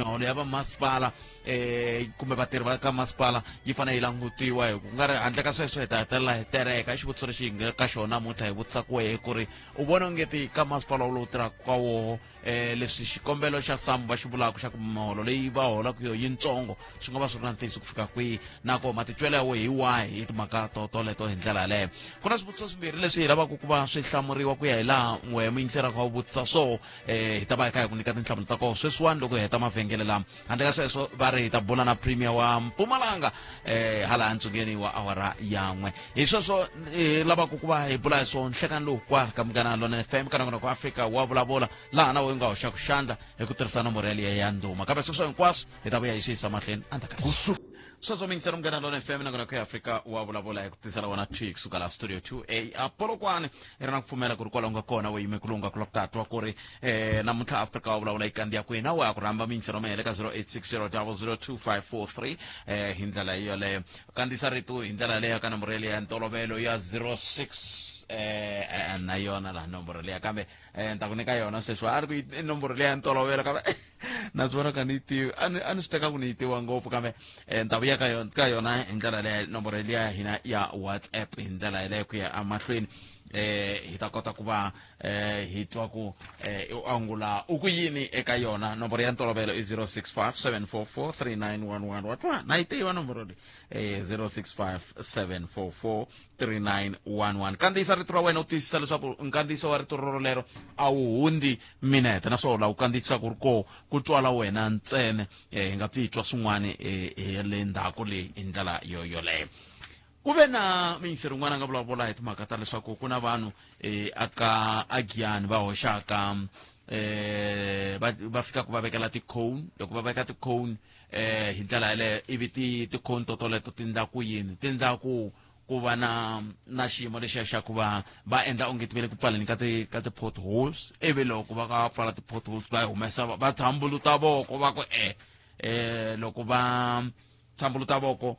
miholo ya vamasipala kumbe vatirhi va ka masipala yi fanele yi langutiwa, hi ku nga ri handle ka sweswo hi ta hetelela hi tereka. I xivutiso lexi hi nga ka xona namuntlha, hi vutisa ku wehe ku ri u vona ongeti ka masipala lowu tirhaka ka woho, leswi xikombelo xa SAMWU va xi vulaka xa ku miholo leyi va holaka yo yintsongo, swi nga va swi ri na ntiyiso ku fika kwihi, na ko matitwelo ya wehe hi wahi hi timhaka to toleto hi ndlela yaleyo? Ku na swivutiso swimbirhi leswi hi lavaka ku va swi hlamuriwa ku ya hi laha n'we muyingiseri kha u vutisa so. Hi ta va hi kha hi ku nyika tinhlamulo ta koho sweswiwani loko hi heta mavhengele lama. Handle ka sweswo, va ri hi ta bula na premier wa Mpumalanga hala entsungeni wa awara yan'we. Hi sweswo hi lavaka ku va hi bula hi swona nhlekani lowu kwala ka Munghana Lonene FM, ka nongonoko Afrika wa Vulavula, laha na wehe u nga hoxaka xandla hi ku tirhisa nomboro yaliya ya ndhuma. Kambe sweswo hinkwaswo hi ta vuya hi swi yisa mahlweni endzhaku ka sweswo. Mingiselo Munghana Lona FM, nongonoko ya Afrika wa Vulavula, hi ku tisela wona twi kusuka la studio 2A a Polokwane. Hi ri na ku pfumela ku ri kwala u nga kona wo yime ku lunga ku lava ku ta twa ku ri namuntlha Afrika wa Vulavula yi kandziya kwihi. Na we a ku rhamba mingiselo mehele ka 0860 002543. Hi ndlela yoleyo kandziyisa rito hi ndlela yaleyo ka nomboro yaleyo ya ntolovelo ya 06 na yona laha nomboro leya, kambe ni ta ku nyika yona sweswi. A ri ku i nomboro leya ntolovelo, kambe na swi vona ka ni yi tivi, a ni swi teka ku ni yi tiva ngopfu, kambe ni ta vuya ka yona ka yona hi ndlela leya nomboro liya hina ya WhatsApp. Hi ndlela yaleyo ku ya emahlweni hi ta kota ku va hi twa ku u angula u ku yini eka yona. Nomboro ya ntolovelo i 065 744 3911. Wa twa na yi tiva nomboro leyi, 065 744 3911. Kandziyisa rito ra wena, u tiyisisa leswaku nkandziyiso wa rito rorolero a wu hundzi minete, naswona u kandziyisaka ku ri koho ku twala wena ntsena. Hi nga pfi hi twa swin'wana hi le ndzhaku leyi hi ndlela yo yoleyo. Ku ve na miyingiseri un'wana a nga vulavula hi timhaka ta leswaku ku na vanhu aka agiyani va hoxaka va fikaka va vekela ti-cone. Loko va veka ti-cone hi ndlela yaleyo, ivi ti ti-cone to toleto ti ndla ku yini? Ti ndla ku va na xiyimo lexiya xa ku va va endla onge ti ve le ku pfaleni ka ti-potholes, ivi loko va ka pfala ti-potholes va humesa va tshambuluta voko, va ku loko va tshambuluta voko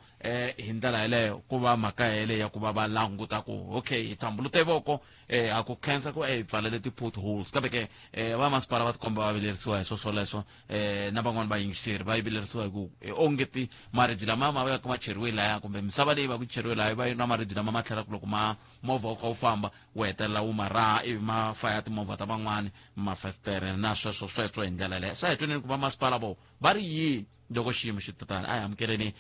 hi ndlela yeleyo, ku va mhaka yeleyo ya ku va va languta ku okay, hi tshambulute voko, ha ku khensa ku hi pfalele ti-potholes. Kambe ke va masipala va tikomba va vilerisiwa hi swo swoleswo, na van'wani vayingiseri va vilerisiwa hi ku onge ti maribye lama ma va ma cheriwe laya, kumbe misava leyi va ku cheriwe laya, va yi na maribye lama ma tlhelaka loko ma movha wu kha wu famba wu hetelela wu ma raha, ivi ma faya timovha ta van'wani mafestere na sweswo sweswo hi ndlela yaleyo. Swa hi tweneni ku va masipala vo va ri yini loko xiyimo xi tatana. A hi amukeleni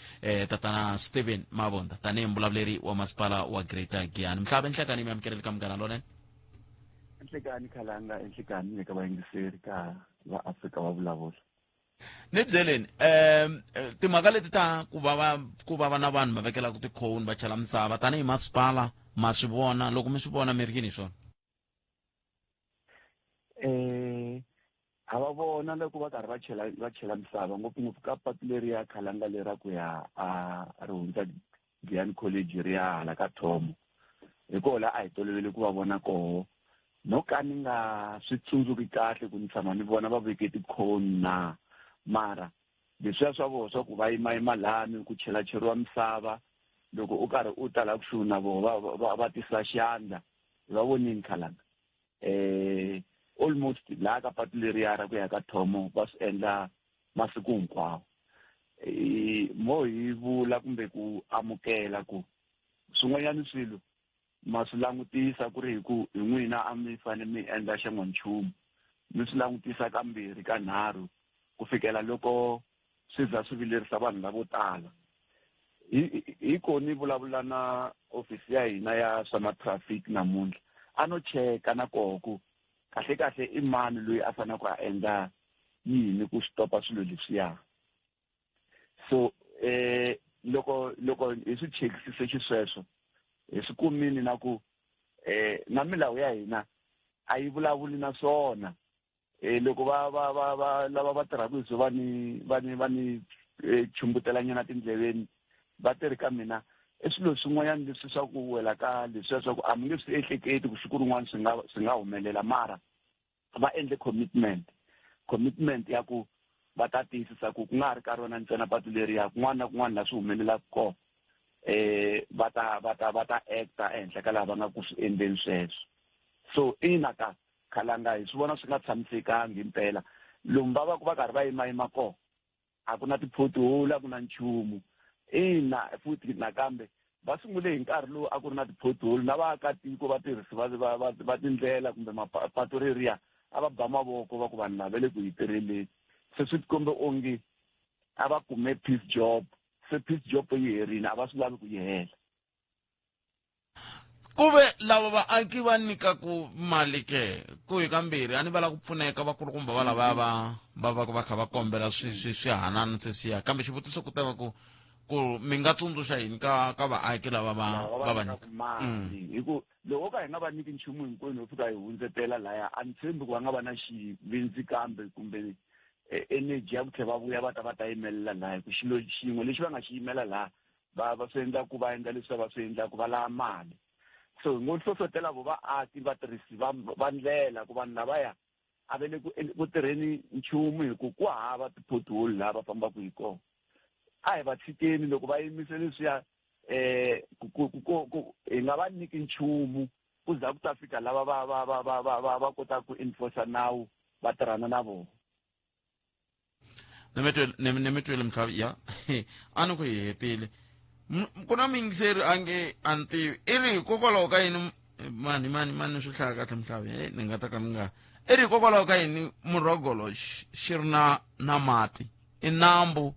tatana Steven Mabunda tanihi mbulavuleri wa masipala wa Greater Giyani. Mhlava enhlekani, mi amukeleli ka Munghana Lonene. Enhlekani khalanga, enhlekani le ka vayingiseri ka va Afrika wa Vulavula. Ni byeleni timhaka leti ta ku va ku va va na vanhu va vekelaka tikhoni, va chela misava, tanihi masipala ma swi vona? Loko mi swi vona, mi ri yini hi swona? Ha va vona loko va karhi va chela misava, ngopfungopfu ka patu leri ya khalanga lera ku ya a ri hundza Giyani College ri ya hala ka Thomo. Hi koho la a hi tolovele ku va vona koho. No ka ni nga swi tsundzuki kahle ku ni tshama ni vona va veke tikhoni na, mara leswiya swa voho swa ku va yimayima lani ku chelacheriwa misava, loko u karhi u ta la kusuhi na voho va tisa xandla, hi va vonini khalanga almost laha ka patu leriya ra ku ya ka Thomo. Va swi endla masiku hinkwawo. Mo hi vula kumbe ku amukela ku swin'wanyana swilo ma swi langutisa ku ri hi ku hi n'wina a mi fanele mi endla xan'wanchumu, mi swi langutisa kambirhi ka nharhu ku fikela loko swi za swi vilerisa vanhu lavo tala. Hi ko ni vulavula na ofisi ya hina ya swa ma-traffic namuntlha, a no cheka na koho ku kahle kahle i mani loyi a faneleke a endla yini ku stopa swilo leswiya. So loko hi swi chekisise xisweswo, hi swi kumini na ku na milawu ya hina a yi vulavuli na swona. Loko va lava va tirhaka hi swo va ni chumbutelanyana tindleveni, va tirhi ka mina, i swilo swin'wanyana leswi swa ku wela ka leswiya swa ku a mi nge swi ehleketi ku siku rin'wana swi nga humelela, mara va endle commitment ya ku va ta tiyisisa ku ku nga ha ri ka rona ntsena patu leriya, kun'wana na kun'wana laha swi humelelaka kona va ta acta ehenhla ka laha va nga ku swi endleni sweswo. So ina ka khalanga, hi swi vona swi nga tshamisekangi himpela lomu va va ku va karhi va yimayima kona. A ku na ti-pothole, a ku na nchumu. Ina, futhi nakambe va sungule hi nkarhi lowu a ku ri na ti-pothole na vaakatiko vatirhisi va va va va tindlela kumbe mapatu reriya a va ba mavoko va ku vanhu lava le ku hi tirheleni. Se swi tikombe onge a va kume piece job, se piece job yi herile, a va swi lavi ku yi hela. Ku ve lava vaaki va nyikaku mali ke ku hi kambirhi a ni va lava ku pfuneka vakulukumba va lavaya va va va va kha va kombela swi swi swihanano sweswiya, kambe xivutiso ku ta va ku ku mi nga tsundzuxa yini ka ka vaaki lava va va va nyikaka mali? Hi ku loko ka hi nga va nyiki nchumu hinkwenu ho fika hi hundzetela laya, a ni tshembi ku va nga va na xivindzi kambe kumbe energy ya ku tlhela va vuya va ta va ta yimelela laya, hi ku xilo xin'we lexi va nga xi yimela laha va va swi endla ku va endla leswi va swi endlaku, va lava mali. So hi ngo hlohlotela vo vaaki vatirhisi va va ndlela ku vanhu lavaya a va le ku ku tirheni nchumu, hi ku ku hava ti-pothole laha va fambaka hi kona. A hi va tshikeni loko va yimise leswiya, ku ku ku hi nga va nyiki nchumu ku za ku ta fika lava va va va va va va va kotaka ku enforce nawu va tirhana na vona. Ni mi twele mhlavi ya a ni ku hi hetile. Ku na muyingiseri a nge a ni tivi i ri hikokwalaho ka yini mani mani mani swi hlaya kahle mhlavi, hey, ni nga ta ka ni nga i ri hikokwalaho ka yini murhogolo xi ri na na mati i nambu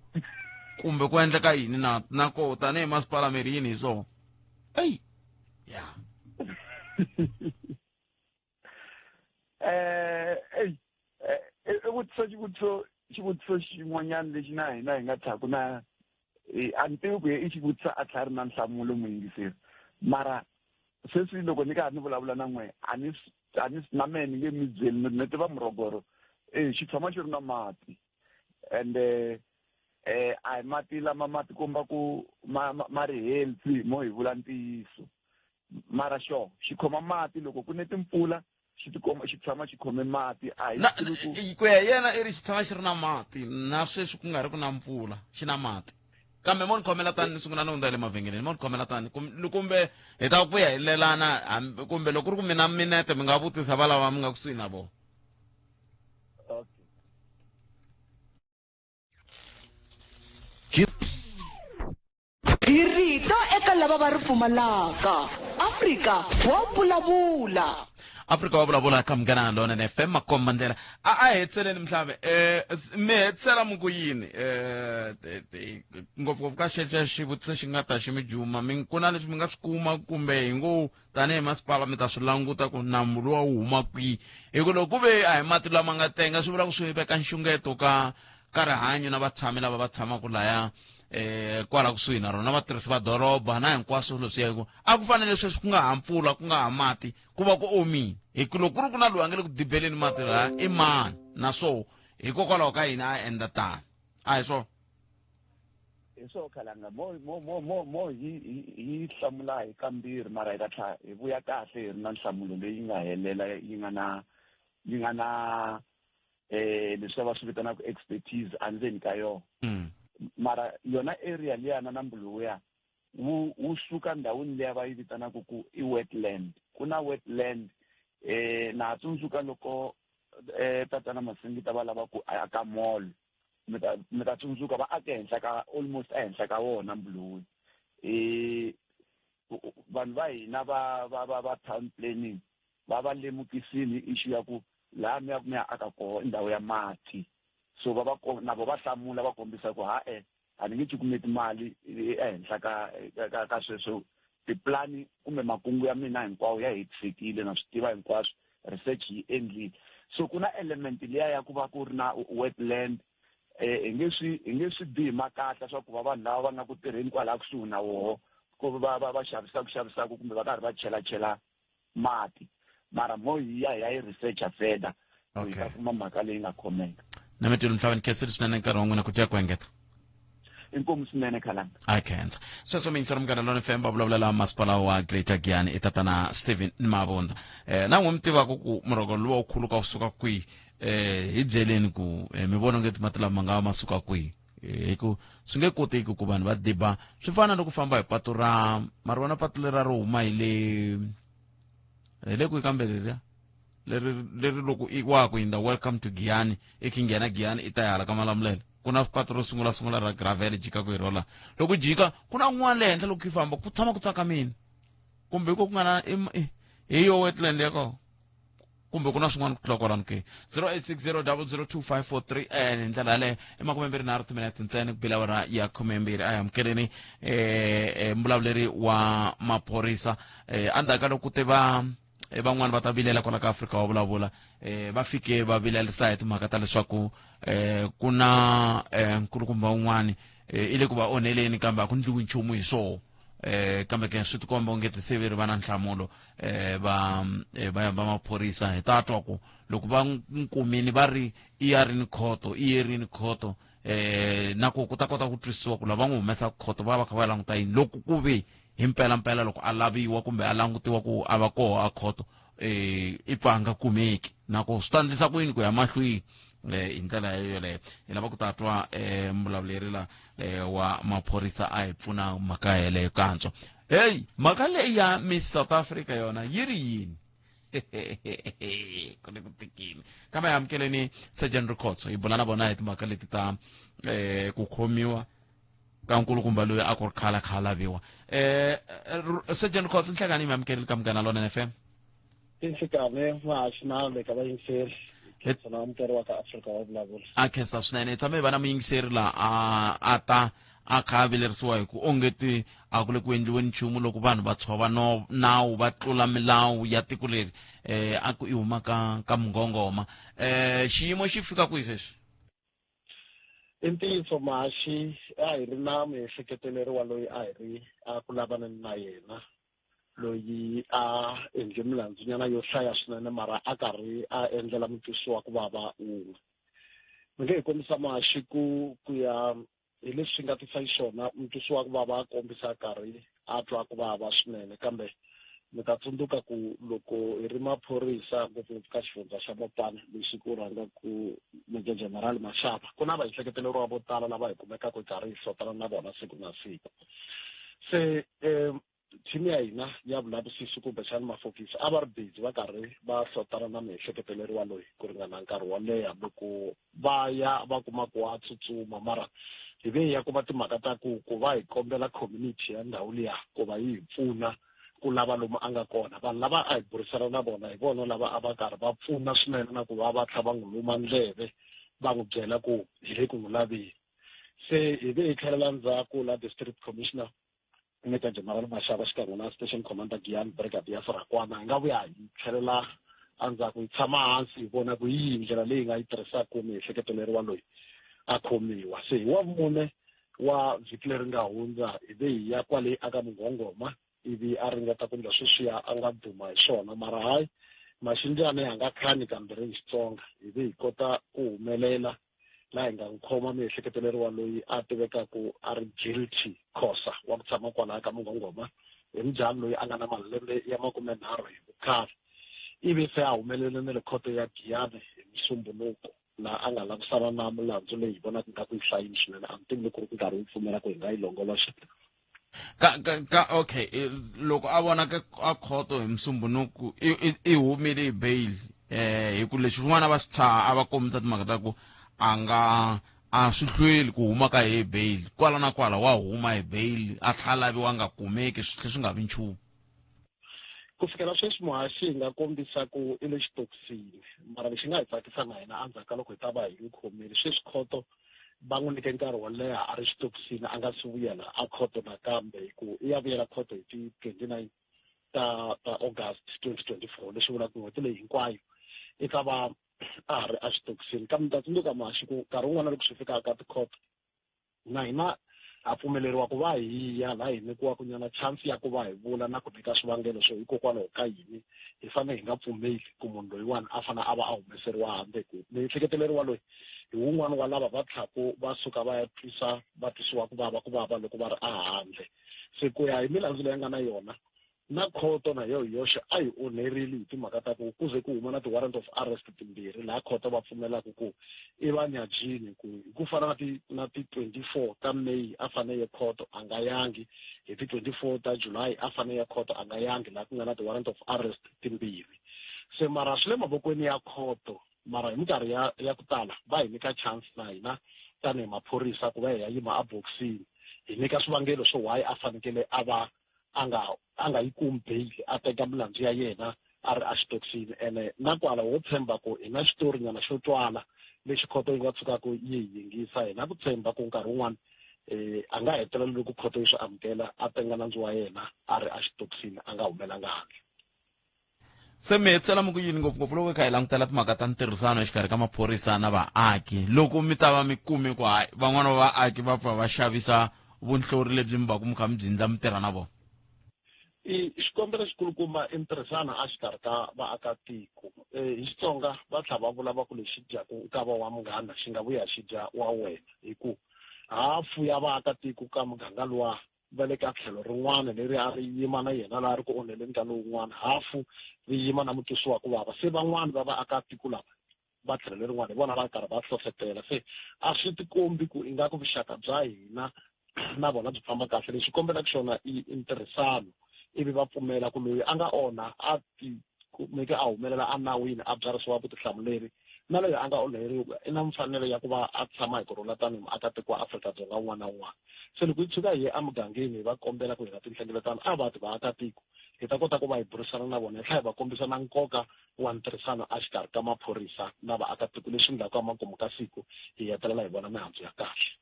kumbe ku endleka yini na na ko tanihi masipala mi ri yini hi swona? Eyi ya. Ey, i vutiso xivutiso xivutiso xin'wanyana lexi na hina hi nga tshaku na a ni tivi ku i xivutiso a tlhela ri na nhlamulo muyingiseri, mara sweswi loko ni karhi ni vulavula na n'we a ni a ni na mehe ni nge mi byeli ni tiva murhogoro e xi tshama xi ri na mati ende a hi mati lama ma tikomba ku ma ma ri healthy mo hi vula ntiyiso, mara xo xi khoma mati loko ku ne timpfula xi tikomba xi tshama xi khome mati. A hi tivi ku ku ya yena i ri xi tshama xi ri na mati na sweswi ku nga ri ku na mpfula xi na mati, kambe mo ni khomela tani ni sungula ni hundza hi le mavhengeleni, mo ni khomela tani kumbe hi ta vuya hi lelana, kumbe loko ku ri ku mina minete mi nga vutisa va lava mi nga kusuhi na vona. Hi rito eka lava va ri pfumalaka. Afrika wa vulavula. Afrika wa vulavula ka Munghana Lonene FM, makomba ndlela. A a hetseleni mhlave, mi hetisela mi ku yini ngopfungopfu ka xexo xivutiso xi nga ta xi mi juma, mi ku na leswi mi nga swi kuma kumbe hi ngo tanihi masipala mi ta swi languta ku nambu luwa wu huma kwihi? Hi ku loko ku ve a hi mati lama nga tenga, swi vula ku swi veka nxungeto ka ka rihanyo na vatshami lava va tshamaka laya kwala kusuhi na rona, vatirhisi va doroba na hinkwaswo leswiya, hi ku a ku fanele sweswi ku nga ha mpfula ku nga ha mati ku va ku omile, hi ku loko ku ri ku na loyi a nge le ku dibeleni mati laha i mani, naswo hikokwalaho ka yini a endla tano? A hi swona? Hi swo khalanga mo mo mo mo mo hi hi hlamula hi kambirhi, mara hi ta tlha hi vuya kahle hi ri na nhlamulo leyi nga helela, yi nga na leswi va swi vitanaka expertise endzeni ka yona. Mara yona area liyana nambu lowuya wu wu suka ndhawini liya va yi vitanaka ku i wetland, ku na wetland. Na ha tsundzuka loko tatana Masingita va lava ku aka mall, mi ta tsundzuka va ake henhla ka almost ehenhla ka wona nambu lowuya. Vanhu va hina va va va va town planning va va lemukisile hi issue ya ku laha mi ya ku mi ya aka koho i ndhawu ya mati, so va va na vo va hlamula va kombisa ku ha-e a ni nge cukumeti mali ehenhla ka ka ka sweswo, tipulani kumbe makungu ya mina hinkwawo ya hetisekile, na swi tiva hinkwaswo, research yi endlile. So ku na element liya ya ku va ku ri na wetland. Hi nge swi bi hi makatla swa ku va vanhu lava va nga ku tirheni kwalaha kusuhi na woho ku va va va xavisaka xavisaka kumbe va karhi va chelachela mati, mara mo hi ya hi ya yi researcha further ku hi ta kuma mhaka leyi nga khomeka. Na mi twile mhlawini, khensile swinene nkarhi wa n'wina ku dya ku engeta. Inkomu swinene, khalanga. A khensa sweswo miyingiseri Munghana Lona FM, va vulavulela masipala wa Greater Giyani i tatana Stephen Mavunda. Na n'wi mi tivaka ku murhoko luwa wu khuluka wu suka kwihi, hi byeleni ku mi vona nge mati lama ma nga va ma suka kwihi, hi ku swi nge koteki ku vanhu va diba swi fana na ku famba hi patu ra ma ri vona patu lera ro huma hi le kwihi kambe leriya leri leri loko i wa ku hindza Welcome to Giyani i khi nghena Giyani i ta ya hala ka Malamulele. Ku na patu ro sungula sungula ra gravel jika ku hi rola. Loko jika ku na un'wana le henhla loko yi famba ku tshama ku tsakamile. Kumbe ku nga na hi yo wetland ya kona. Kumbe ku na swin'wana ku tlula kwalano ke. 0860002543 hi ndlela yaleyo i 23 timinete ntsena ku bela awara ya 12. A hi amukeleni mbulavuleri wa maphorisa endzhaku ka loko ku te va van'wani va ta vilela kwala ka Afrika wa vulavula, va fike va vilerisa hi timhaka ta leswaku ku na nkulukumba un'wani i le ku va onheleni kambe a ku ndliwi nchumu hi swoho. Kambe ke swi tikomba onge tiseveri va na nhlamulo va va maphorisa. Hi ta twa ku loko va n'wi kumini va ri i ya ri ni khoto, i ye ri ni khoto, na ku ku ta kota ku twisisiwa ku lava n'wi humesa khoto va va kha va languta yini loko ku ve hi mpelampela loko a laviwa kumbe a langutiwa ku a va koho a khoto i pfa a nga kumeki, na ku swi ta endlisa ku yini ku ya mahlweni. Hi ndlela yoleyo hi lava ku ta twa mbulavuleri la wa maphorisa a hi pfuna mhaka yeleyo kantswa. Hey, mhaka leyi ya Miss South Africa yona yi ri yini? Ku le ku tikini. Kambe hi amukeleni Sergeant Rikhotso, hi bula na vona hi timhaka leti ta ku khomiwa ka nkulukumba loyi a ku ri khala kha laviwa. Sergeant Rikhotso, nhlekani mi amukeleli ka Munghana Lonene FM. Inhlekani mahaxi na le ka vayingiseri. Khensa amukeriwa ka Afrika wa vulavula. A khensa swinene. Hi tshame hi va na muyingiseri laha a ta a kha a vilerisiwa hi ku ongeti a ku le ku endliweni nchumu loko vanhu va tshova nawu va tlula milawu ya tiko leri, a ku i huma ka Mungongoma. Xiyimo xi fika kwihi sweswi? I ntiyiso mahaxi, a hi ri na muehleketeleriwa loyi a hi ri a ku lavana na yena, loyi a endle milandzunyana yo hlaya swinene mara a karhi a endlela mutwisiwa ku vava wun'we. Mi nge hi kombisa mahaxi ku ya hi leswi swi nga tisa xiswona, mutwisiwa ku vava a kombisa karhi a twa ku vava swinene. Kambe mi ta tsundzuka ku loko hi ri maphorisa ngopfungopfu ka xifundza xa Mopani lexi ku rhanga ku Major General Mashaba, ku na vaehleketeleriwa vo tala lava hi kumekaka hi karhi hi hlotana na vona siku na siku. Se team ya hina ya vulavisisi kumbexana mafokisi a va ri busy va karhi va hlotana na miehleketeleriwa loyi ku ringana nkarhi wo leha. Loko va ya va kuma ku wa tsutsuma, mara hi ve hi ya kuma timhaka ta ku va hi kombela community ya ndhawu liya ku va yi hi pfuna ku lava lomu a nga kona. Vanhu lava a hi burisana na vona hi vona lava a va karhi va pfuna swinene na ku va va tlha va n'wi luma ndleve va n'wi byela ku hi le ku n'wi laveni. Se hi ve hi tlhelela ndzhaku la district commissioner Major General Mashaba xikan'we na station commander Giyani Brigadier Sorakwana, hi nga vuya hi tlhelela endzhaku hi tshama hansi hi vona ku hi yihi ndlela leyi hi nga yi tirhisaka ku miehleketeleriwa loyi a khomiwa. Se hi wa vumune wa vhiki leri nga hundza hi ve hi ya kwale aka Mungongoma, ivi a ringeta ku endla sweswiya a nga duma hi swona, mara hayi maxindyana ya nga khani kambirhi hi Xitsonga. Hi ve hi kota ku humelela laha hi nga n'wi khoma miehleketeleriwa loyi a tivekaku a ri Guilty Khosa wa ku tshama kwalaya ka Mungongoma, hi mujahani loyi a nga na malembe ya 30 hi vukhale. Ivi se a humelele na le khoto ya Giyani hi Musumbhunuko, laha a nga langutisana na milandzu leyi hi vonaka ingaku yi hlayile swinene. A ni tivi loko ku ri ku nkarhi wu pfumela ku hi nga yi longoloxa. Ka okay, loko a vona ka a khoto hi Musumbhunuku i humile hi bail, hi ku leswi swin'wana va swi tshaha a va kombisa timhaka ta ku a nga a swi hlweli ku huma ka hi bail, kwala na kwala wa huma hi bail a tlhela laviwa a nga kumeki, swi tlhe swi nga vi nchumu. Ku fikela sweswi muhaxi hi nga kombisa ku i le xitokisini, mara lexi nga hi tsakisa na hina endzhaku ka loko hi ta va hi n'wi khomile sweswi khoto va n'wi nyike nkarhi wo leha a ri xitokisini a nga si vuyela a khoto nakambe, hi ku i ya vuyela khoto hi ti 29 ta August 2024, leswi vulaka ku n'hweti leyi hinkwayo i ta va a ha ri exitokisini. Kambe ni ta tsundzuka muhaxi ku nkarhi wun'wana loko swi fika ka tikhoto na hina ha pfumeleriwa ku va hi ya laha hi nyikiwaka nyana chance ya ku va hi vula na ku nyika swivangelo swo hikokwalaho ka yini hi fanele hi nga pfumeli ku munhu loyiwani a fanele a va a humeseriwa handle, ku miehleketeleriwa loyi hi wun'wana wa lava va tlhaku va suka va ya twisa va twisiwa ku vava ku vava loko va ri ehandle. Se ku ya hi milandzu leyi nga na yona na khoto na yo hi yoxe a yi onherile hi timhaka ta ku ku ze ku huma na ti-warrant of arrest timbirhi laha khoto va pfumelaka ku i va nyajini ku hi ku fana na ti 24 ta May a fanele ye khoto a nga yangi, hi ti 24 ta July a fanele ye khoto a nga yangi, laha ku nga na ti-warrant of arrest timbirhi. Se mara swi le mavokweni ya khoto, mara hi minkarhi ya ku tala va hi nyika chance na hina tanihi maphorisa ku va hi ya yima ebokisini hi nyika swivangelo swo why a fanekele a va a nga yi kumi bail, a teka milandzu ya yena a ri exitokisini. Ene na kwala wo tshemba ku hi na xitori nyana xo twala lexi khoto yi nga tshukaka yi hi yingisa. Hi na ku tshemba ku nkarhi wun'wani a nga hetelela loko khoto yi swi amukela, a tenga nandzu wa yena a ri exitokisini, a nga humelanga handle. Se mi hetisela mi ku yini, ngopfungopfu loko hi kha hi langutela timhaka ta ntirhisano exikarhi ka maphorisa na vaaki, loko mi ta va mi kume ku hayi, van'wana va vaaki va pfa va xavisa vunhlori lebyi mi va ku mi kha mi byi ndla mi tirha na vona? I xikombelo xikulukumba i ntirhisano exikarhi ka vaakatiko. Hi Xitsonga va tlhela va vula va ku lexi dyaku nkava wa munghana xi nga vuya xi dya wa wena, hi ku hafu ya vaakatiko ka muganga luwa va le ka tlhelo rin'wana leri a ri yima na yena laha ri ku onheleni ka lowun'wana, hafu ri yima na mutwisi wa ku vava. Se van'wani va vaakatiko lava va tlhelo lerin'wana hi vona va karhi va hlohlotela, se a swi tikombi ku ingaku vuxaka bya hina na vona byi famba kahle. Lexi kombelaka xona i ntirhisano, ivi va pfumela ku loyi a nga onha a ti kumeke a humelela enawini, a byarisiwa vutihlamuleri, na loyi a nga onheriwa i na mfanelo ya ku va a tshama hi ku rhula tanihi muakatiko wa Afrika-Dzonga wun'wana na wun'wana. Se loko yi tshuka hi ye emugangeni hi va kombela ku hi na tinhlengeletano, a va ti vaakatiko hi ta kota ku va hi burisana na vona, hi tlhela hi va kombisa na nkoka wa ntirhisano exikarhi ka maphorisa na vaakatiko, leswi endlaku emakumu ka siku hi hetelela hi vona mihandzu ya kahle.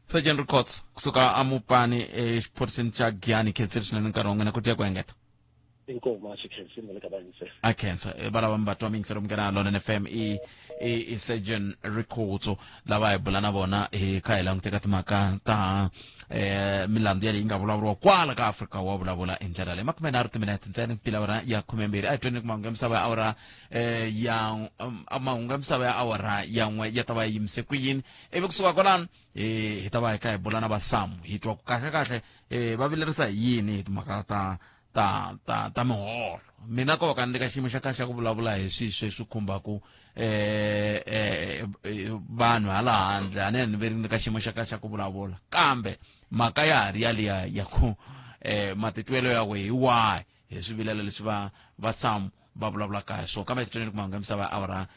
Sergeant Records kusuka amupani exiphoriseni xa Giyani, khensile swinene nkarhi wa n'wina ku tiya ku engeta. Inkomu, xikhensini na le ka vayingiseri. A khensa. Va lava mi va twa miyingiselo Munghana Lonene FM, i Surgeon Rikhotso lava hi bula na vona hi kha hi languteka timhaka ta milandzu yaleyi nga vulavuriwa kwala ka Afrika wa Vulavula. Hi ndlela leyi, 30 timinete ntsena ku pila awara ya 12. A hi tweni ku mahungu ya misava ya awara ya mahungu ya misava ya awara ya 1 ya ta va yi yimise ku yini, ivi kusuka kwalano hi ta va hi kha hi bula na vasamu, hi twa ku kahle kahle va vilerisa hi yini hi timhaka ta miholo. Mina ko va ka ni le ka xiyimo xa kahle xa ku vulavula hi swilo sweswi khumbaku vanhu hala handle, a ni ni ve ni ka xiyimo xa kahle xa ku vulavula, kambe mhaka ya ha ri yaliya ya ku matitwelo ya we hi wahi hi swivilelo leswi va samu va vulavulaka hi swona. Kambe titweni ku mahungu ya misava ya awara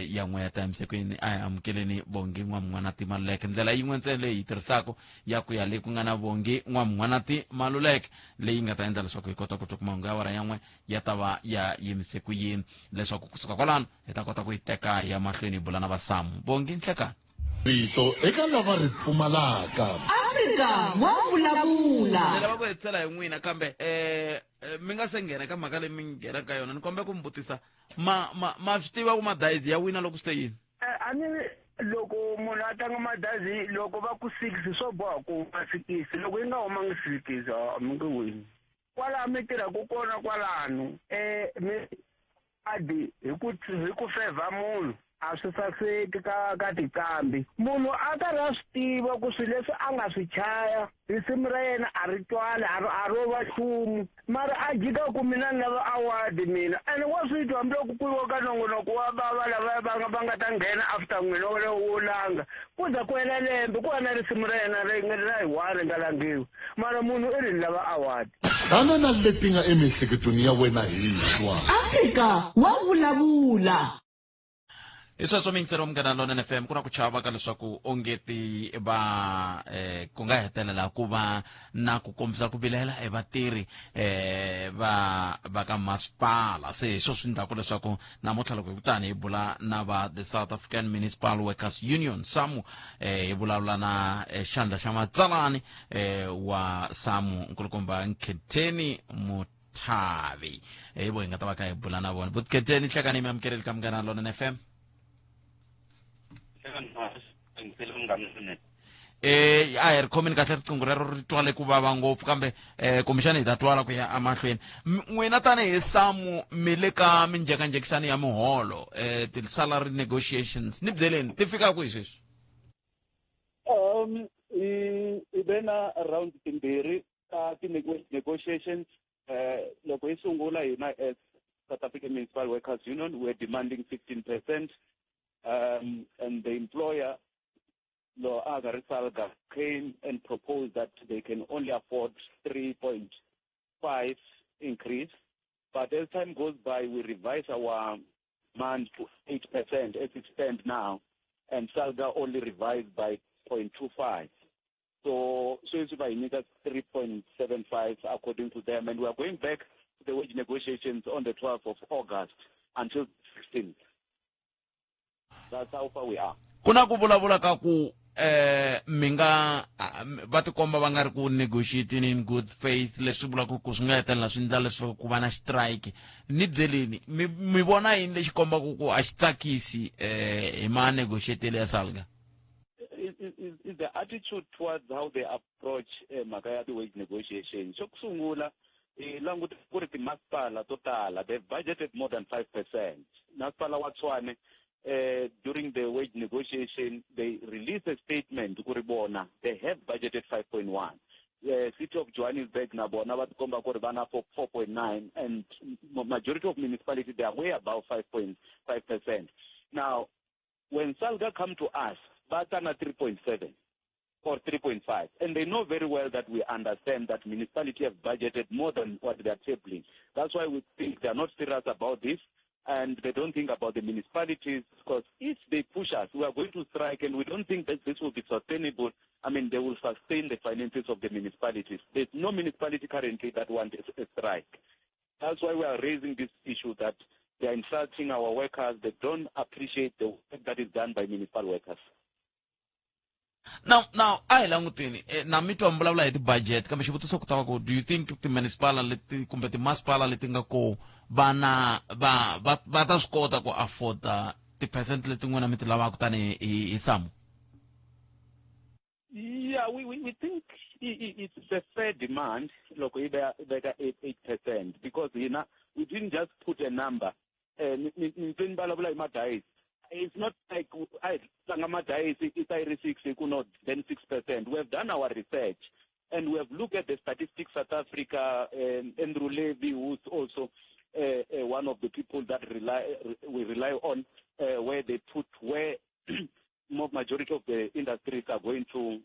ya 1 ya ta emisekweni. A hi amukeleni Bongi N'wamun'wanati Maluleke, ndlela yin'we ntsena leyi hi tirhisaka ya ku ya le ku nga na Bongi N'wamun'wanati Maluleke, leyi nga ta endla leswaku hi kota ku twa ku mahungu ya awara ya 1 ya ta va ya yimise ku yini, leswaku kusuka kwalano hi ta kota ku yi teka hi ya mahlweni hi bula na vasamu. Bongi, nhlekani. Rito eka lava ri pfumalaka. Afrika wa Vulavula. Ni lava ku hetisela hi n'wina, kambe mi nga se nghena ka mhaka leyi mi nghena ka yona, ni kombela ku mi vutisa, ma swi tiva ku madayizi ya wina loko swi te yini? A ni loko munhu a tlanga madazi, loko va ku 6, swo boha ku huma 6. Loko yi nga humangi 6, a mi nge wini. Kwalaha mi tirhaka kona kwalano, mi adi hi ku fevha munhu, a swi saseki ka tiqambi. Munhu a karhi a swi tiva ku swilo leswi a nga swi chaya, risimu ra yena a ri twali, a ro va nchumu, mara a jika ku mina ni lava award mina. Ene wa swi twa, hambiloko ku yiwa ka nongonoko wa bava lava va nga ta nghena after n'wina wo langa, ku za ku hela lembe ku va na risimu ra yena ri ra hi one ri nga langiwi, mara munhu i ri ni lava award. Tana na leti nga emiehleketweni ya wena hi twa. Afrika wa Vulavula. Hi sweswo, miyingiseri wa Munghana Lonene FM, ku na ku chava ka leswaku ongeti va ku nga hetelela ku va na ku kombisa ku vilela hi vatirhi va ka masipala. Se hi swo swi endlaku leswaku namuntlha loko hi kutani hi bula na va the South African Municipal Workers Union, SAMU, hi vulavula na xandla xa matsalani wa SAMU, nkulukumba Nkhetheni Muthavi, hi vo hi nga ta va kha hi bula na vona. Butkheteni, hlekani, mi amukeleli ka Munghana Lonene FM. A hi ri khomeni kahle riqingho rero, ri twale ku vava ngopfu, kambe kumbexana hi ta twala ku ya emahlweni. N'wina tanihi SAMU mi le ka minjhekanjhekisano ya miholo, ti-salary negotiations, ni byeleni ti fika kwihi sweswi? I ve na round timbirhi ta ti-negotiations. Loko hi sungula hina as South African Municipal Workers Union, we were demanding 15%, and the employer lo aga Salga came and proposed that they can only afford 3.5 increase. But as time goes by, we revise our demand to 8% as it stands now. And SALGA only revised by 0.25. So sweswi va hi nyika 3.75 according to them, and we are going back to the wage negotiations on the 12th of August until 16th. That's how far we are. Ku na ku vulavula ka ku mi nga va tikomba va nga ri ku negotiating in good faith, leswi vulaka ku swi nga hetelela swi endla leswaku ku va na strike. Ni byeleni, mi vona yini lexi kombaka ku a xi tsakisi hi ma negotiatele ya SALGA? Is the attitude towards how they approach mhaka ya ti-wage negotiation. Xo ku sungula, hi languta ku ri timasipala to tala, they've budgeted more than 5%. Masipala wa Tshwane, during the wage negotiation, they released a statement ku ri vona they have budgeted 5.1. City of Johannesburg na bona va tikomba ku ri va na 4.9, and majority of municipalities, they are way above 5.5%. Now, when SALGA come to us, va ta na 3.7 or 3.5, and they know very well that we understand that municipality have budgeted more than what they are tabling. That's why we think they are not serious about this, and they don't think about the municipalities, because if they push us, we are going to strike, and we don't think that this will be sustainable. They will sustain the finances of the municipalities. There's no municipality currently that wants a strike. That's why we are raising this issue that they are insulting our workers. They don't appreciate the work that is done by municipal workers. Now, now, a hi languteni, na mi twa mi vulavula hi ti-budget, kambe xivutiso ku ta va ku, do you think ti-municipal leti kumbe timasipala leti nga ko va na va, va, va ta swi kota ku afforda ti-percent leti n'wina mi ti lavaka tanihi hi SAMWU? Yeah, we think it's a fair demand loko yi veka 8%, because we didn't just put a number. Ni twe ni vulavula hi madayisi. It's not like I tlanga madayisi i ta yi ri 6 hi ku no then 6%. We have done our research and we have looked at the Statistics South Africa, Andrew Levy, who's also one of the people that we rely on, where they put where more majority of the industries are going to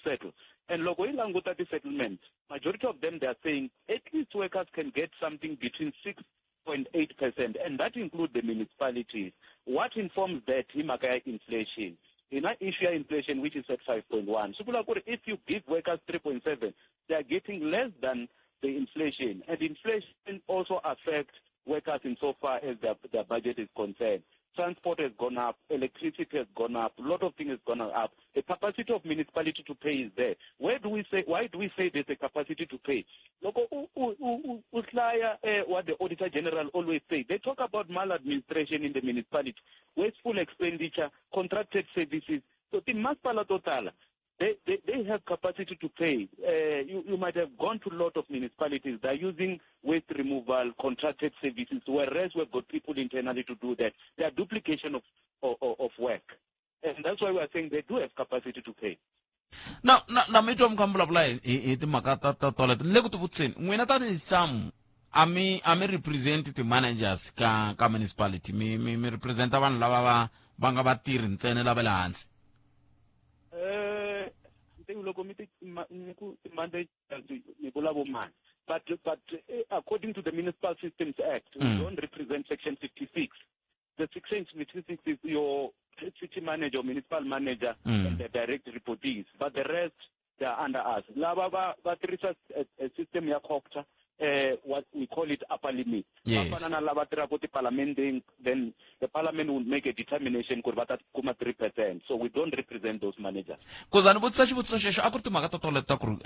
settle. And loko hi languta ti-settlement, majority of them, they are saying at least workers can get something between 6.8%, and that includes the municipalities. What informs that? Hi mhaka ya inflation. In that issue ya inflation, which is at 5.1. So if you give workers 3.7, they are getting less than the inflation. And inflation also affects workers insofar as their budget is concerned. Transport has gone up, electricity has gone up, a lot of things has gone up. The capacity of municipality to pay is there. Where do we say, why do we say there's a capacity to pay? Loko u hlaya, what the Auditor General always say, they talk about maladministration in the municipality, wasteful expenditure, contracted services. So the masipala to tala, they have capacity to pay. You might have gone to a lot of municipalities. They're using waste removal, contracted services, whereas we've got people internally to do that. They are duplication of work. And that's why we are saying they do have capacity to pay. Now, na, na mi twa mi kha mi vulavula hi timhaka ta toilet. Ni le ku tivutiseni, n'wina tanihi SAMWU, a mi represent ti-managers ka municipality, mi representa vanhu lava va nga vatirhi ntsena lava le hansi? Loko mi ti, ma, mi ku ti-managers, mi vula vo mani. But according to the Municipal Systems Act, we don't represent Section 56. The Section 56 is your city manager, municipal manager, and the direct reportees. But the rest, they are under us. Lava va tirhisa a system ya COGTA, what we call it upper limit. Va fana na lava tirhaka tipalamenteng, then the parliament will make a determination ku ri va ta kuma 3%. So we don't represent those managers. Ku za ni vutisa xivutiso xexo, a ku ri timhaka ta toleto ta ku ri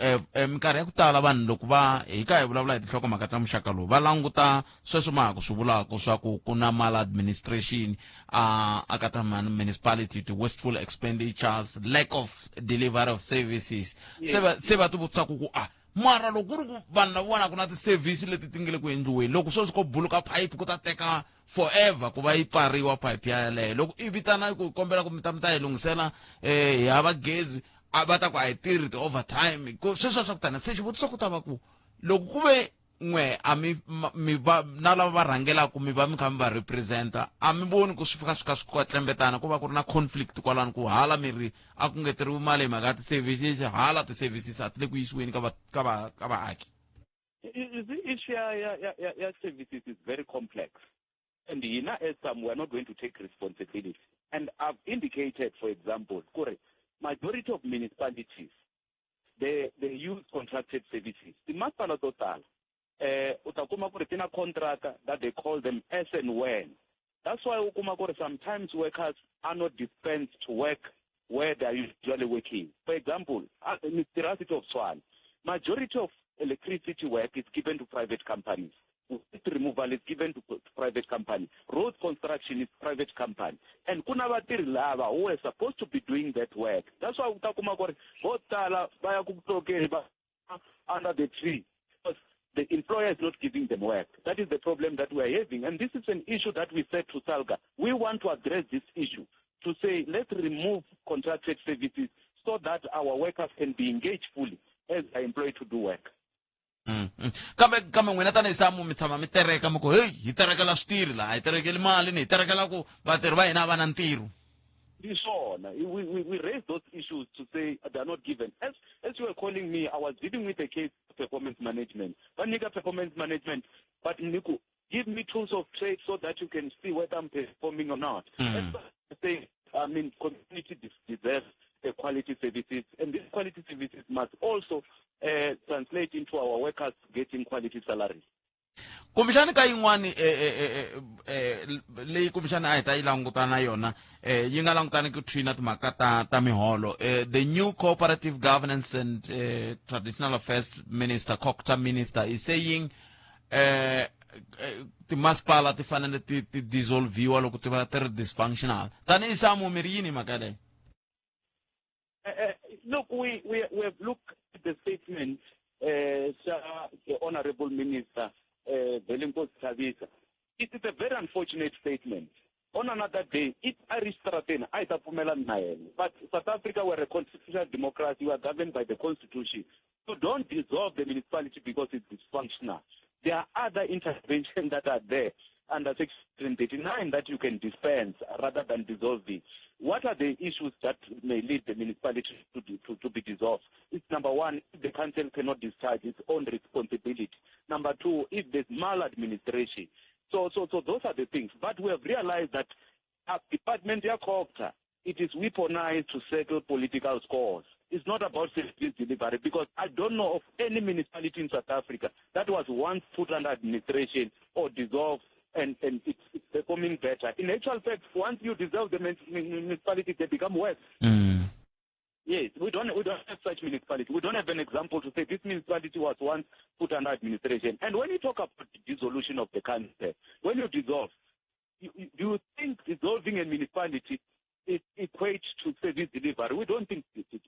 minkarhi ya ku tala vanhu loko va hi ka hi vulavula hi tinhlokomhaka ta muxaka lowu, va languta sweswo ma ha ku swi vulaka swa ku ku na maladministration, a ka ta municipality, ti-wasteful expenditures, lack of delivery of services. Se va ti vutisa ku, mara loko ku ri ku vanhu lava vona ku na ti-service leti ti nge le ku endliweni, loko sweswi ko buluka pipe ku ta teka forever ku va yi pfariwa pipe ya yaleyo, loko i vitana ku kombela ku mi ta mi ta yi lunghisela, hi hava gezi, a va ta ku a hi tirhi ti-overtime, ku sweswo swa ku tana. Se xivutiso ku ta va ku loko ku ve n'we a mi, ma, mi va na lava va rhangelaka mi va mi kha mi va representa, a mi voni ku swi fika swi kha swi kwetlembetana, ku va ku ri na conflict kwalano, ku hala mi ri a ku ngeteriwi mali hi mhaka ya ti-services, hala ti-services a ti le ku yisiweni ka vaaki? The issue ya services is very complex, and hina as SAMWU, we are not going to take responsibility. And I've indicated, for example, kuri majority of municipalities, they use contracted services. Timasipala to tala, u ta kuma ku ri ti na contract that they call them as and when. That's why u kuma ku ri sometimes workers are not dispensed to work where they are usually working. For example, in the city of Tshwane, majority of electricity work is given to private companies. Waste removal is given to private company. Road construction is private company. And kuna vatirhi lava who are supposed to be doing that work. That's why u ta kuma ku ri vo tala va ya ku tlokeni va under the tree, because the employer is not giving them work. That is the problem that we are having. And this is an issue that we said to SALGA. We want to address this issue to say, let's remove contracted services so that our workers can be engaged fully as they are employed to do work. Kambe n'wina tanihi SAMU mi tshama mi tereka mi ku, hey, hi terekela switirhi laha, hi terekeli mali, ni hi terekela ku vatirhi va hina a va na ntirho. Hi swona. We raise those issues to say they are not given. As you were calling me, I was dealing with a case of performance management. Va nyika performance management, but Niku, give me tools of trade so that you can see whether I'm performing or not. As I say, community deserves the quality services, and these quality services must also translate into our workers getting quality salaries. Kumbexani ka yin'wani, leyi kumbexani a hi ta yi languta na yona, yi nga langutani ku thwina timhaka ta miholo. The new Cooperative Governance and Traditional Affairs Minister, COGTA Minister, is saying, timasipala ti fanele ti dissolviwa loko ti va ti ri dysfunctional. Tanihi SAMU mi ri yini mhaka leyi? Look, we have looked at the statement, the Honorable Minister, Velenkosini Hlabisa. It is a very unfortunate statement. On another day, it's Irish Straten, I ta pfumela na yena. But South Africa, we're a constitutional democracy, we are governed by the constitution. So don't dissolve the municipality because it's dysfunctional. There are other interventions that are there under Section 39 that you can dispense rather than dissolve it. What are the issues that may lead the municipality to be dissolved? It's number one, if the council cannot discharge its own responsibility. Number two, if there's maladministration. So those are the things. But we have realized that our department, COGTA, it is weaponized to settle political scores. It's not about service delivery, because I don't know of any municipality in South Africa that was once put under administration or dissolved and it's performing better. In actual fact, once you dissolve the municipality, they become worse. Yes, we don't have such municipality. We don't have an example to say this municipality was once put under administration. And when you talk about the dissolution of the council, when you dissolve, do you think dissolving a municipality it equates to service delivery? We don't think it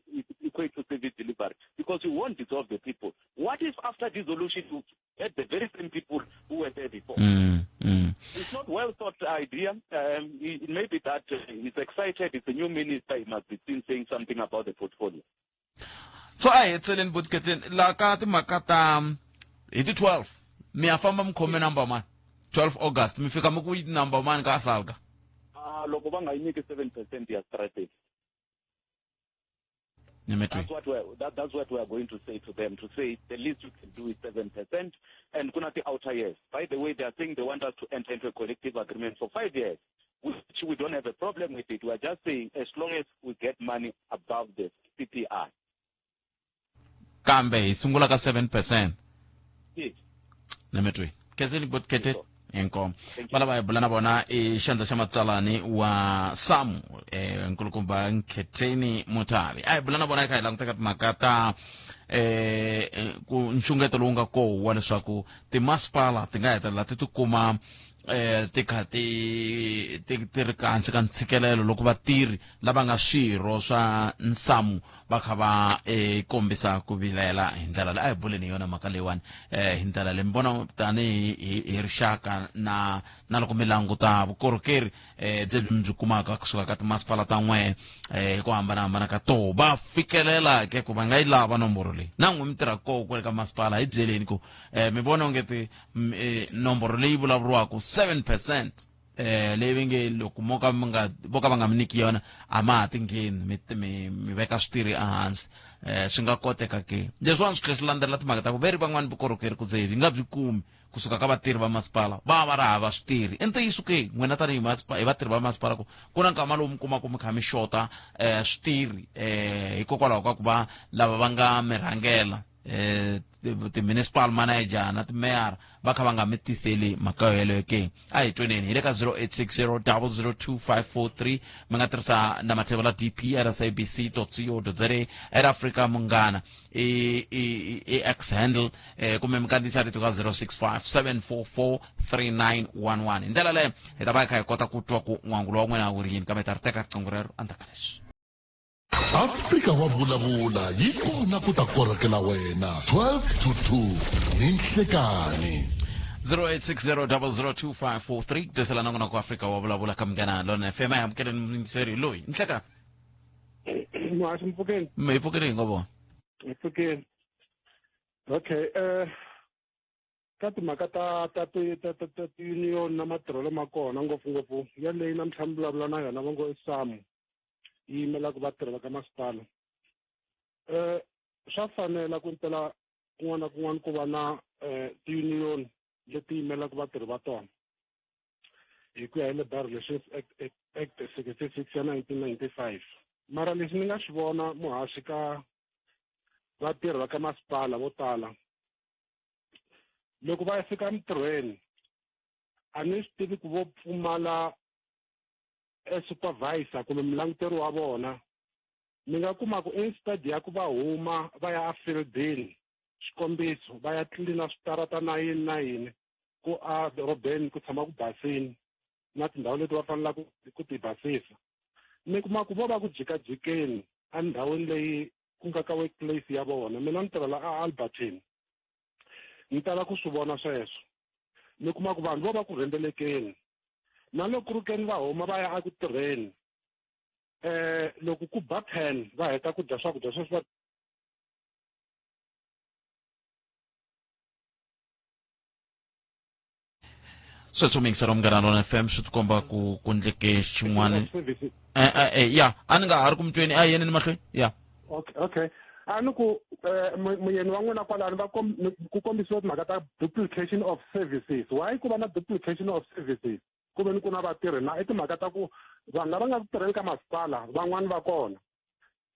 equates to service delivery, because you won't dissolve the people. What if after dissolution you get the very same people who were there before? It's not well thought idea. It may be that he's excited, it's a new minister, he must be seen saying something about the portfolio. So I had Selene Butketen, la ka timhaka ta, hi ti 12, mi ya famba mi khome number man, 12 August, mi fika mi ku number man ka SALGA. Loko va nga yi nyiki 7% ya strategy. Ni mi twi. That's what we are going to say to them, to say the least you can do is 7%, and kuna ti outer years. By the way, they are saying they want us to enter into a collective agreement for 5 years, which we don't have a problem with it. We are just saying as long as we get money above the CPI. Kambe hi sungula ka 7%. Yes. Ni mi twi. Khenseni Butkete. Inkomo. Thank you. Valava hi bula na vona i xandla xa matsalani wa SAMU, nkulukumba Nkhetheni Muthavhi. A hi bula na vona hi kha hi languta ka timhaka ta, ku nxungeto lowu nga koho wa leswaku timasipala ti nga hetelela ti tikuma, ti kha ti ri hansi ka ntshikelelo loko vatirhi lava nga swirho swa nsamu va kha va kombisa ku vilela hi ndlela leyi. A hi buleni hi yona mhaka leyiwani, hi ndlela leyi mi vona tanihi hi rixaka na loko mi languta vukorhokeri, lebyi mi byi kumaka kusuka ka timasipala ta n'we, hi ku hambanahambana ka toho, va fikelela ke ku va nga yi lava nomboro leyi. Na n'we mi tirhaka koho kwale ka masipala, hi byeleni ku, mi vona onge ti, nomboro leyi vulavuriwaka 7% Leyi va nge loko mo ka mi nga vo ka va nga mi nyiki yona a ma ha ti ngheni, mi veka switirhi ehansi. Swi nga koteka ke? Leswiwani swi tlhela swi landzelela timhaka ta ku veri van'wani vukorhokeri ku ze hi nga byi kumi kusuka ka vatirhi va masipala, va va ri hava switirhi. I ntiyiso ke n'wina tanihi hi vatirhi va masipala ku ku na nkama lowu mi kumaka mi kha mi xota switirhi hikokwalaho ka ku va lava va nga mi rhangela, ti-municipal manager na ti-mayor, va kha va nga mi tiseli mhaka yeleyo ke? A hi tweneni, hi le ka 0860 002 543. Mi nga tirhisa na mathevula dp at sabc co za, at Africa Munghana i X handle, kumbe mi kandziyisa rito ka 065 744 3911. Hi ndlela leyo hi ta va hi kha hi kota ku twa ku n'wangulo wa n'wina wu ri yini, kambe hi ta ri teka riqingho rero endzhaku ka leswi. Afrika wa vulavula yi kona ku ta korhokela wena 12 to 2 ni nhlekani. 0860002543 tisela na ku Afrika wa vulavula ka Munghana Lona FM. A hi amukeleni muyingiseri loyi. Nhleka. Muhaxi, mpfukeni. Mi hi pfukeni, hi nga vona. Hi pfukeni. Okay, ka timhaka ta ti ta ta ta ti-union na matirhelo ma kona, ngopfungopfu yaleyi namuntlha mi vulavula na yona va ngo i SAMU, yi yimelaka vatirhi va ka masipala. Swa fanela ku ntela kun'wana na kun'wana ku va na ti-union leti yimelaka vatirhi va tona hi ku ya hi Labour Relations Act 66 ya 1995. Mara lexi ni nga xi vona, muhaxi, ka vatirhi va ka masipala vo tala, loko va ya fika emitirhweni, a ni swi tivi ku vo pfumala e supervisor kumbe mulanguteri wa vona. Mi nga kuma ku instead ya ku va huma va ya afieldini, xikombiso, va ya tlilina switarata na yini na yini ku a dorobeni ku tshama ku basini na tindhawu leti va fanelaka ku ti basisa, mi kuma ku vo va ku jikajikeni endhawini leyi ku nga ka workplace ya vona. Mina ni tirhela a Alberton, ni tala ku swi vona sweswo. Mi kuma ku vanhu vo va ku rhendzelekeni, na loko ku ri keni va huma va ya eku tirheni, loko ku ba 10 va heta ku dya swakudya sweswi va Sweswo muyingiseri Munghana Lona FM, swi tikomba ku ku ndleke xin'wana. Ya, a ni nga ha ri ku mi tweni, a yeni ni mahlweni ya. Okay, a ni ku muyeni wa n'wina kwalano va ku kombisiwa timhaka ta duplication of services. Why ku va na duplication of services ku ve ni ku na vatirhi na i timhaka ta ku vanhu lava nga ku tirheni ka masipala van'wani va kona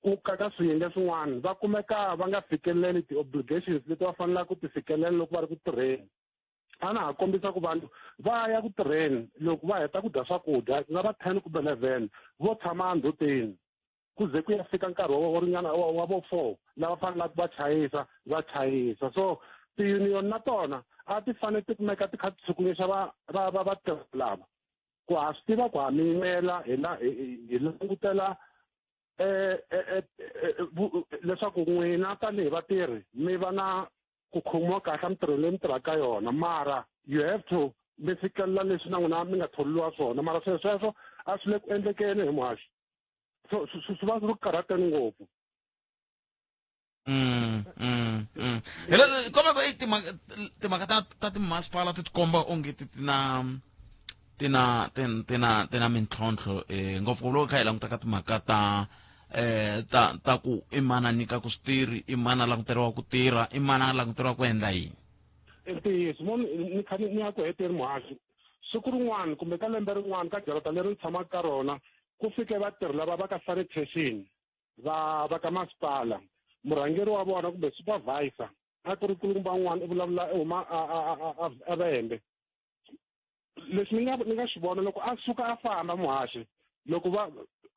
ku ka ka swiyenge swin'wana va kumeka va nga fikeleli ti-obligations leti va faneleke ku ti fikelela loko va ri ku tirheni? A na ha kombisa ku vanhu va ya ku tirheni, loko va heta ku dya swakudya, ku nga va 10 kumbe 11, vo tshama endzhutini ku ze ku ya fika nkarhi wo ringana wa vo 4 lava faneleke va chayisa, va chayisa. So ti-union na tona a ti fanele ti kumeka ti kha ti tshukunyisa va va va vatirhi lava ku ha swi tiva ku ha mi yimela, hi langutela leswaku n'wina tanihi vatirhi mi va na ku khomiwa kahle emitirhweni leyi mi tirhaka ka yona, mara you have to mi fikelela leswi na n'wina mi nga tholeriwa swona. Mara swilo sweswo a swi le ku endlekeni hi muhaxi, so swi va swi ri ku karhateni ngopfu. Hi leswi komba i timhaka ta timasipala ti tikomba onge ti na mintlhontlho, ngopfu loko kha hi languta ka timhaka ta ku i mani a nyikaku switirhi, i mani a languteriwa ku tirha, i mani a languteriwa ku endla yini. I ntiyiso mo ni kha ni ya ku heteni, muhaxi. Siku rin'wana kumbe ka lembe rin'wana, ka jarata leri ni tshamaka ka rona, ku fike vatirhi lava va ka sanitation va ka masipala. Murhangeri wa vona kumbe supervisor a ku ri kulukumba un'wana, i vulavula i huma a Vhembe. Leswi ni nga xi vona loko a suka a famba, muhaxi, loko va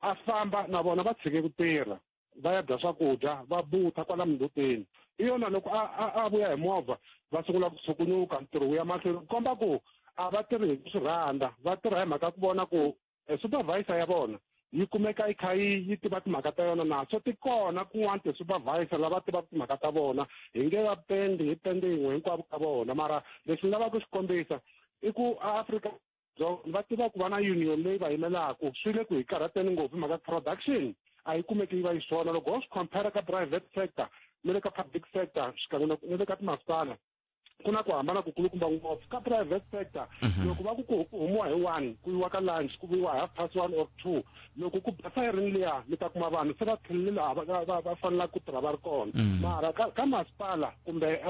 a famba na vona va tshike ku tirha, va ya dya swakudya, va butha kwala mindzhutini. I yona loko a vuya hi movha, va sungula ku tshukunyuka, ntirho wu ya mahlweni. Ku komba ku a va tirhi hi ku swi rhandza, va tirha hi mhaka ku vona ku supervisor ya vona yi kumeka yi kha yi tiva timhaka ta yona na. So ti kona kun'wana ti-supervisor lava tivaka timhaka ta vona, hi nge va pendi hi pende yin'we hinkwavo ka vona. Mara lexi ni lavaka ku xi kombisa i ku a Afrika Dzonga va tiva ku va na union leyi va yimelaku, swi le ku hi karhateni ngopfu hi mhaka production a yi kumeki yi va yi swona loko ho swi compare ka private sector na le ka public sector xikan'we na le ka timasipala. Ku na ku hambana ku kulukumba ngopfu ka private sector. Loko va ku ku ku humiwa hi 1, ku yiwa ka lunch, ku vuyiwa 1:30 or 2, loko ku ba siren liya, mi ta kuma vanhu se va tlhelele laha va fanelaka ku tirha va ri kona. Mara ka masipala kumbe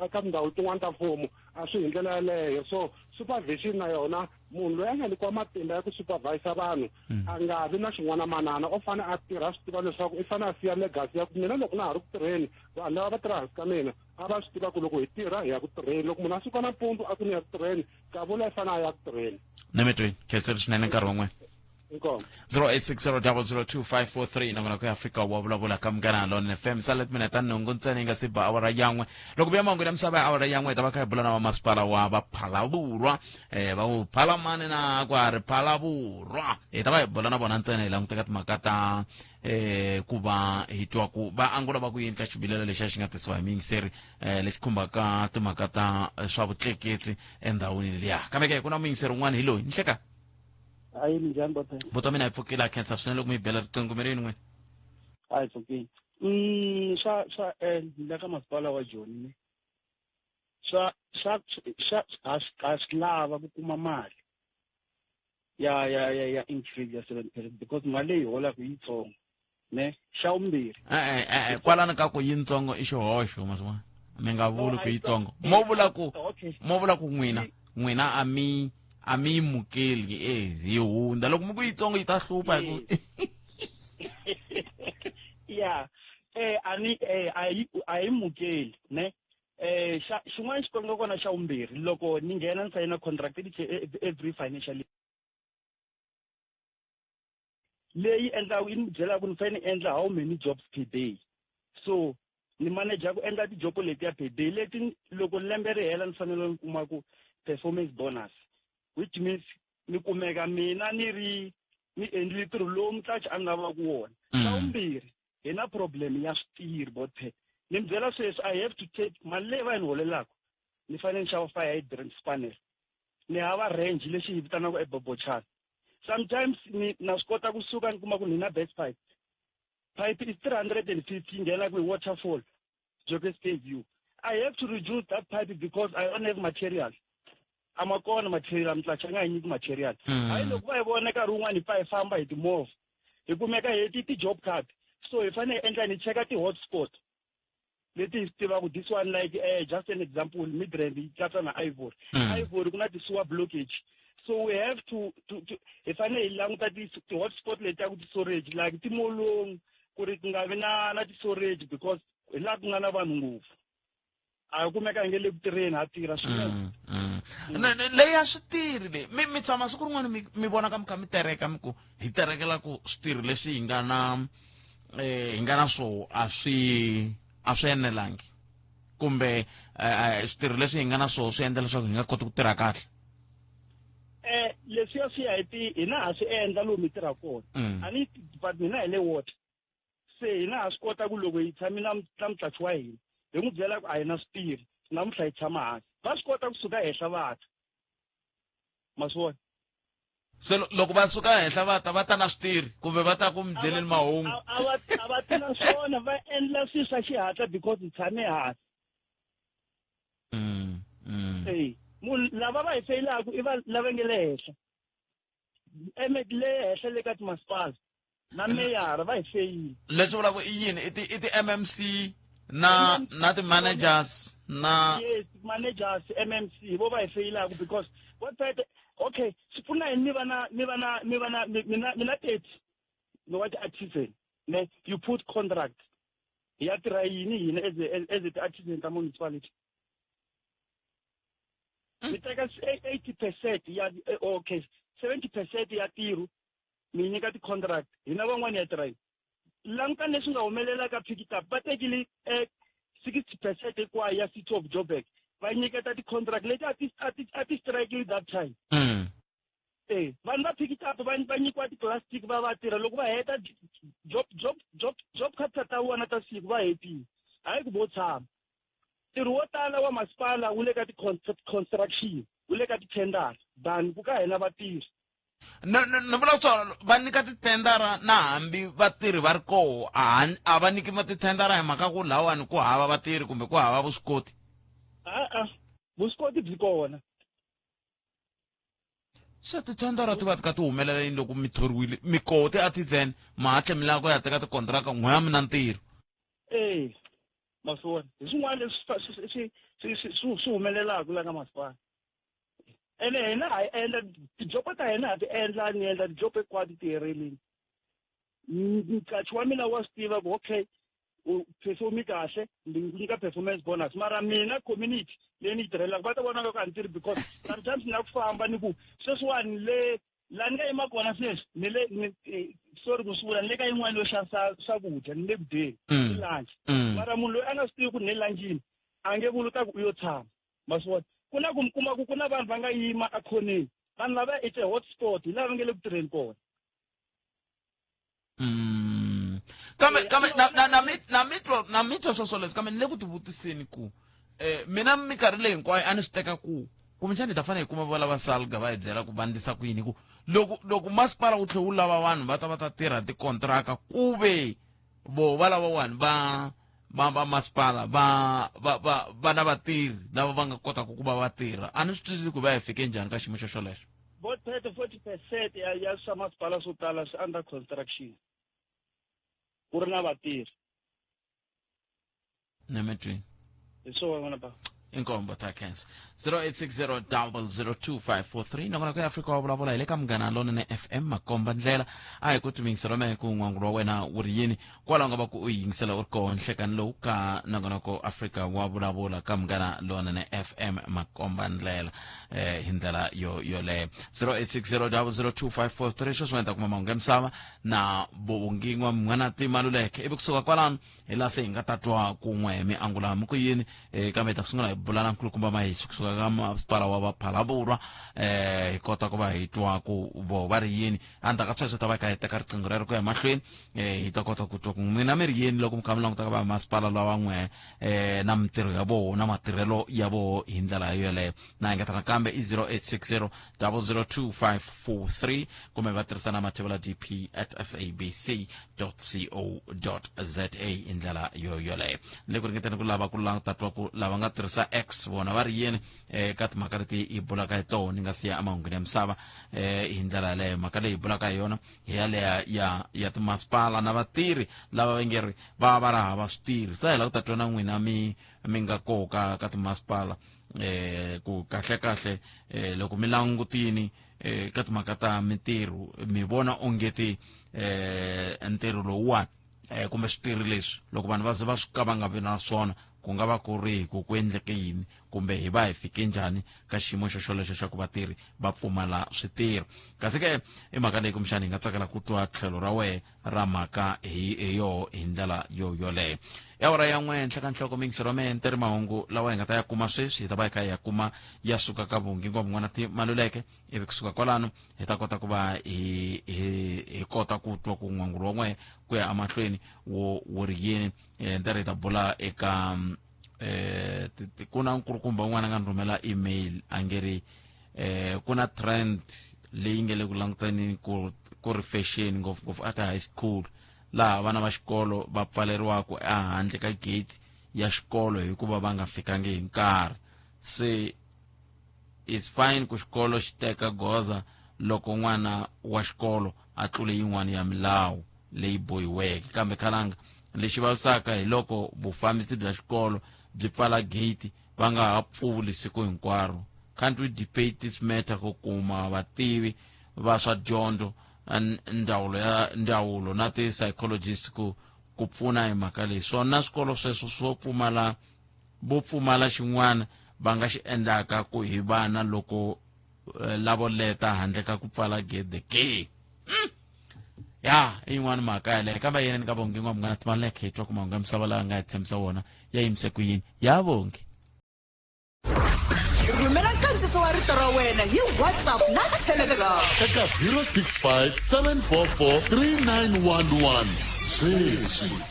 eka tindhawu tin'wani ta mfumo a swi hi ndlela yaleyo. So supervision na yona, munhu loyi a nga nyikiwa matimba ya ku supervisa vanhu a nga vi na xin'wana manana, u fanele a tirha swi tiva leswaku i fanele a siya legacy ya ku mina loko na ha ri ku tirheni, vanhu lava va tirha hansi ka mina a va swi tiva ku loko hi tirha hi ya ku tirheni. Loko munhu a suka nampundzu a ku ni ya ku tirheni, kavula i fanele a ya ku tirheni. Nemetweni khenseri swinene nkarhi wun'we. Inkomu. 0860002543 nakona ku ya Afrika wa vulavula ka Munghana Lonene FM. Sale timinete ta nhungu ntsena yi nga si ba awara yan'we. Loko vuya mahungu ya misava ya awara yan'we, hi ta va kha hi bula na vamasipala wa Vaphalavurwa, va ku Phalamani na kwa ri Phalavurwa. Hi ta va hi bula na vona ntsena, hi languta ka timhaka ta ku va hi twa ku va angula va ku yini ka xivilelo lexiya xi nga tisiwa hi muyingiseri, lexi khumbaka timhaka ta swa vutleketli endhawini liya. Kambe ke ku na muyingiseri un'wana, hi loyi ni hleka. Hayi, minjhani bothe? Buti wa mina, hi pfukile, a khensa swinene loko mi yi bela riqingho. Mi ri yini n'wina? Hayi, pfukile. Swa la ka masipala wa Joni ne. Swa ha swi lava ku kuma mali ya increase ya 7% because mali leyi holaka yitsongo ne. Xa vumbirhi, E-e, kwalano ka ku yitsongo i xihoxo, ma swi vona, mi nga vuli ku yitsongo, mo vula ku mo vula ku n'wina a mi mukeli hi hundza. Loko mi ku yitsongo yi ta hlupha hi ku Ya, ani a yi mukeli ne. Xa xin'wana xikolo kona, xa vumbirhi, loko ni nghena ni sayina contract every financial year leyi endlaku yi ni byelaka ku ni fanele ni endla how many jobs per day, so ni manager ku endla tijobo letiya per day leti. Loko lembe ri hela ni fanele ni kuma ku performance bonus, which means ni kumeka mina ni ri ni endlile ntirho lowu mutlachi a ni lavaka wona. Xa vumbirhi, hi na problem ya switirhi bothe. Ni mi byela sweswi, I have to take mali leyi va yi ni holelaka, ni fanele ni xava fire hydrant spanner, ni hava range lexi hi vitanaka ebobochana. Sometimes ni na swi kota kusuka ni kuma ku ni na burst pipe, pipe is 350, nghena kwi waterfall Jockey View. I have to reduce that pipe because I don't have material. A ma kona material, mutlachi a nga hi nyiki material. Hayi, loko va hi vona nkarhi wun'wani hi pfa hi famba hi timovha, hi kumeka hi ti-job card, so hi fanele hi endla ni cheka ti-hotspot leti hi swi tivaka. This one, like, just an example, Midrand yi katsa na Ivory. Ivory ku na ti-sewer blockage, so we have to hi fanele hi languta ti-hotspot leti ta ku ti-sewerage, like timolong, ku ri ku nga vi na ti-sewerage because hi laha ku nga na vanhu ngopfu, a hi kumeka hi nge le ku tirheni, ha tirha swinene. Leyi ya switirhi leyi, mi tshama siku rin'wana mi vonaka mi kha mi tereka, mi ku hi terekela ku switirhi leswi hi nga na swoho a swi enelangi, kumbe switirhi leswi hi nga na swoho swi endla leswaku hi nga koti ku tirha kahle? Leswiya swi ya hi ti hina ha swi endla lomu hi tirhaka kona. A ni, but mina hi le water, se hina ha swi kota ku loko hi tshame na mutlachi wa hina, hi n'wi byela ku a hi na switirhi namuntlha, hi tshama hansi, va swi kota kusuka henhla va ta, ma swi vona. Se loko va suka henhla va ta na switirhi kumbe va ta ku mi byeleni mahungu? A va ti na swona, va endla swilo swa xihatla because hi tshame hansi. E munhu lava va hi feyilaka i va lava nge le henhla, le henhla le ka timasipala na meyara, va hi feyile. Leswi vulaka i yini? I ti MMC na ti-managers na Yes, managers, MMC, hi vo va hi feyilaka because what that, okay, swi pfuna yini mi va na mina 30 mi wa ti-artisan ne, you put contract, hi ya tirha yini hina as a ti-artisan ta municipality? Mi teka 80% ya, okay, 70% ya ntirho mi nyika ti-contract, hina van'wani ya tirha yini? Languta leswi nga humelela ka Pikitup, va tekile 60% hinkwayo ya City of Joburg, va nyiketa ti-contract leti a ti strike that time. Vanhu va Pikitup va nyikiwa ti-plastic, va tirha, loko va heta job card ta vona ta siku, va hetile. Hayi ku vo tshama. Ntirho wo tala wa masipala wu le ka ti-construction, wu le ka ti-tendera than ku ka hina vatirhi. Ni vula swona, va nyika titendara na hambi vatirhi va ri koho, a va nyiki ma titendara hi mhaka ku lahawani ku hava vatirhi kumbe ku hava vuswikoti? A-a. Vuswikoti byi kona. Se tithendara ti va ti kha ti humelela yini loko mi thoriwile mi koho ti-artisan ma hatle mi lava ku ya teka tikontiraka n'we ya mi na ntirho? E ma swi vona hi swin'wana leswi swi humelelaka la ka masipala. Ene hina ha endla tijopo ta hina, ha ti endla, ni endla tijopo hinkwato ti herilini. Nqachi wa mina wa swi tiva ku okay, u perform kahle, ni ku nyika performance bonus. Mara mina community leyi ni yi tirhelaka va ta vona nga ku a ni tirhi, because sometimes ni na ku famba ni ku sweswiwani le laha ni nga yima kona sweswi, ni le sorry ku swi vula, ni le ka yin'wana yo xavisa swakudya, ni le ku dyeni i lunch. Mara munhu loyi a nga swi tivi ku ni le lunchini a nge vuli ta ku u yo tshama. Ma swi vona, ku na ku mi kuma ku ku na vanhu va nga yima ekhoneni, vanhu lava it's a hot spot, hi laha va nge le ku tirheni kona. Kambe na mi twa sweswo leswi, kambe ni le ku tivutiseni ku mina minkarhi leyi hinkwayo a ni swi teka ku kumbexani hi ta fanele hi kuma va lava salga va hi byela ku va ndlisa ku yini, ku loko masipala wu tlhe wu lava vanhu va ta va ta tirha tikontraka, ku ve vo va lava vanhu va masipala va na vatirhi lava va nga kotaka ku va va tirha. A ni swi twisisi ku va hi fike njhani ka xiyimo xo xolexo. Vo 30-40% ya swa masipala swo tala swi under construction, ku ri na vatirhi. Nemetwini. Hi swona n'wana ba. Inkombo ta khensa. 0860 002543, nongonoko ya Afrika wa Vulavula hi le ka Munghana Lonene FM, makomba ndlela. A hi ku timiyingiselo mehe ku n'wangulo wa wena wu ri yini kwalaho nga va ku u yingisela u ri koho nhlekani lowu ka nongonoko Afrika wa Vulavula ka Munghana Lonene FM, makomba ndlela hi ndlela yo yoleyo. 0860 002543. Sweswi ta kuma mahungu ya misava na Vongingwa Mwanati Maluleke, ivi kusuka kwalano hi laha se hi nga ta twa kun'we mi angula mi ku yini. Kambe hi ta sungula hi bula na nkulukumba Mahichi kusuka ka masipala wa Vaphalaborwa, hi kota ku va hi twa ku vo va ri yini. Endzhaku ka sweswo ta va hi kha hi teka riqingho rero ku ya mahlweni, hi ta kota ku twa ku n'wina mi ri yini loko mi kha mi languta ka va masipala lawa n'we na mintirho ya voho na matirhelo ya voho hi ndlela yoleyo. Na engeta nakambe i 0860 002543, kumbe va tirhisa na mathevula dp@sabc.co.za hi ndlela yo yoleyo. Ni le ku ringeteni ku lava ku languta twa ku lava nga tirhisa X vona va ri yini ka timhaka leti hi bulaka hi toho ni nga siya emahungwini ya misava hi ndlela yaleyo. Mhaka leyi hi bulaka hi yona hi yaleya ya timasipala na vatirhi lava va nge ri va va ri hava switirhi. Se hi lava ku ta twa na n'wina mi nga koho ka timasipala ku kahle kahle loko mi langutini ka timhaka ta mintirho, mi vona ongeti ntirho lowuwani kumbe switirhi leswi loko vanhu va ze va swi ka va nga vi na swona, ku nga va ku ri ku ku endleke yini, kumbe hi va hi fike njhani ka xiyimo xo xolexo xa ku vatirhi va pfumala switirho? Kasi ke i mhaka leyi kumbexani hi nga tsakela ku twa tlhelo ra wehe ra mhaka hi yoho hi ndlela yo yoleyo. I awara ya 1 henhla ka nhloko mingisero mente ri mahungu lawa hi nga ta ya kuma sweswi, hi ta va hi kha hi ya kuma ya suka ka Vungingwa Van'wana ti Maluleke, ivi kusuka kwalano hi ta kota ku va hi kota ku twa ku n'wangulo wa n'we ku ya emahlweni wo ri yini. Ntirho hi ta bula eka ku na nkulukumba un'wana a nga ni rhumela email, a nge ri ku na trend leyi nge le ku langutaneni ku ri fashion ngopfungopfu a ti-high school, laha vana va xikolo va pfaleriwaka ehandle ka gate ya xikolo hikuva va nga fikangi hi nkarhi. Se it's fine ku xikolo xi teka goza loko n'wana wa xikolo a tlule yin'wana ya milawu leyi bohiweke, kambe khalanga lexi vavisaka hi loko vufambisi bya xikolo byi pfala gate va nga ha pfuli siku hinkwaro. Can't we debate this matter ku kuma vativi va swa dyondzo, ndzawulo ya ndzawulo na ti-psychologist ku pfuna hi mhaka leyi? Swona swikolo sweswo swo pfumala vo pfumala xin'wana va nga xi endlaka ku hi vana loko lavo leta handle ka ku pfala gede ke? Ya, i yin'wana mhaka yaleyo. Kambe yena ni ka Vongi n'wa Munghana Timaleke, hi twa ku mahungu ya misava laha nga hi tshembisa wona ya yimise ku yini ya Vongi. Rhumela nkandziso wa rito ra wena hi WhatsApp na Telegram eka 065 744 3911 sweswi.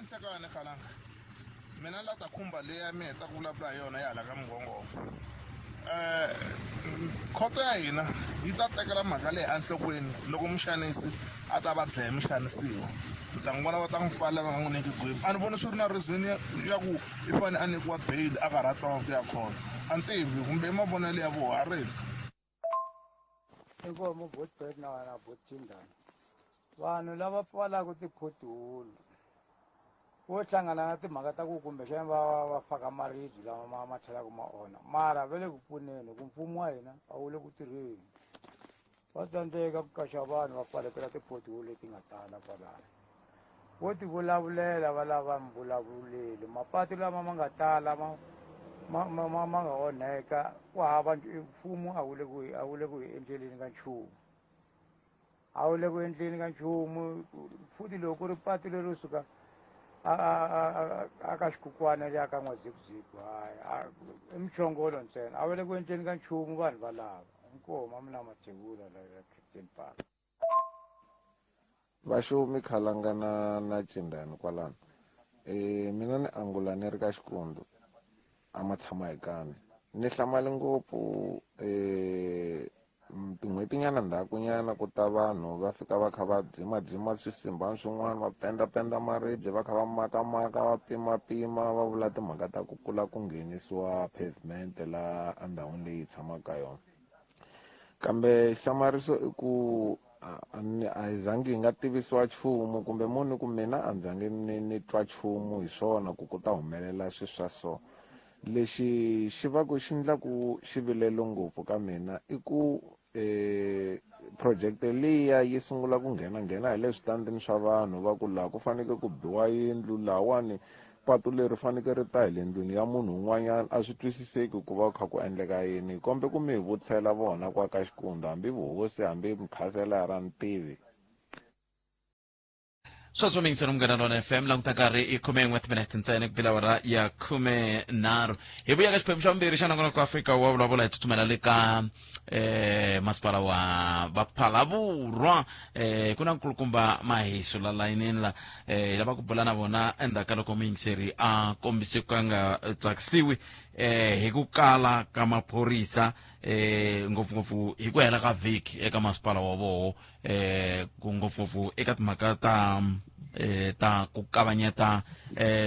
Enhlekani khalanga, mina la ta khumba leya mi heta ku vulavula hi yona ya hala ka Mugongoma. Khoto ya hina yi ta tekela mhaka leyi enhlokweni loko muxanisi. A ta va dlaya muxanisiwa. Mi ta n'wi vona va ta n'wi pfalela va nga n'wi nyiki gweba. A ni voni swi ri na reason ya ku i fane a nyikiwa bail a karhi a tsan'wa ku ya khoto. A ni tivi kumbe i mavonelo ya voho a rindzi. Inkomu bot Bert na wena bot Chindana. Vanhu lava pfalaka ti-pothole vo hlangana na timhaka ta ku kumbexana va va va faka maribye lama ma ma tlhelaka ma onha mara va le ku pfuneni hi ku mfumo wa hina a wu le ku tirheni va tsandzeka ku qaxa vanhu va pfalekela ti-pothole leti nga tala kwalano vo ti vulavulela va lava mivulavuleli mapatu lama ma nga tala ma ma ma ma ma nga onheka ku hava mfumo a wu le ku a wu le ku hi endleleni ka nchumu a wu le ku endleni ka nchumu futhi loko ku ri patu lero suka a ka xikukwana le ka n'wazikuziku hayi i muchongolo ntsena a va le ku endleni ka nchumu vanhu valava inkomu a mi na mathevula la ya Captain Park. Vaxumi Khalanga na na Cindani kwalano e mina ni angula ni ri ka Xikundu a ma tshama hi kani ni hlamale ngopfu e tin'hwetinyana ndzhakunyana ku ta vanhu va fika va kha va dzimadzima swisimbani swin'wana va pendapenda maribye va kha va makamaka va pimapima va vula timhaka ta ku kula ku nghenisiwa pavement la endhawini leyi hi tshamaka ka yona kambe xihlamariso i ku a hi zangi hi nga tivisiwa nchumu kumbe muni ku mina a ndzi ni ni twa nchumu hi swona ku ku ta humelela swi swa so lexi xi va ku xi ndlaku xivilelo ngopfu ka mina i ku project liya yi sungula ku nghena nghena hi le switandini swa vanhu va ku laha ku fanekele ku biwa yindlu lahawani patu leri fanekele ri ta hi le ndlwini ya munhu un'wanyana a swi twisiseki ku va kha ku endleka yini kombe ku mi hi vutisela vona kwa ka Xikundzu hambi vuhosi hambi mukhanselara ni tivi. Sweswo mingiselo Munghana Lona FM languta nkarhi i 11 timinete ntsena ku bila awara ya 13 hi vuya ka xiphemu xa vumbirhi xa nongonoko Afrika wa vulavula hi tsutsumela le ka masipala wa Vaphalavurwa ku na nkulukumba Mahesu la layinini la hi lava ku bula na vona endzhaku ka loko muyingiseri a kombise ku nga tsakisiwi hi ku kala ka maphorisa ngopfungopfu hi ku hela ka vhiki eka masipala wa voho ku ngopfungopfu eka timhaka ta ta ku kavanyeta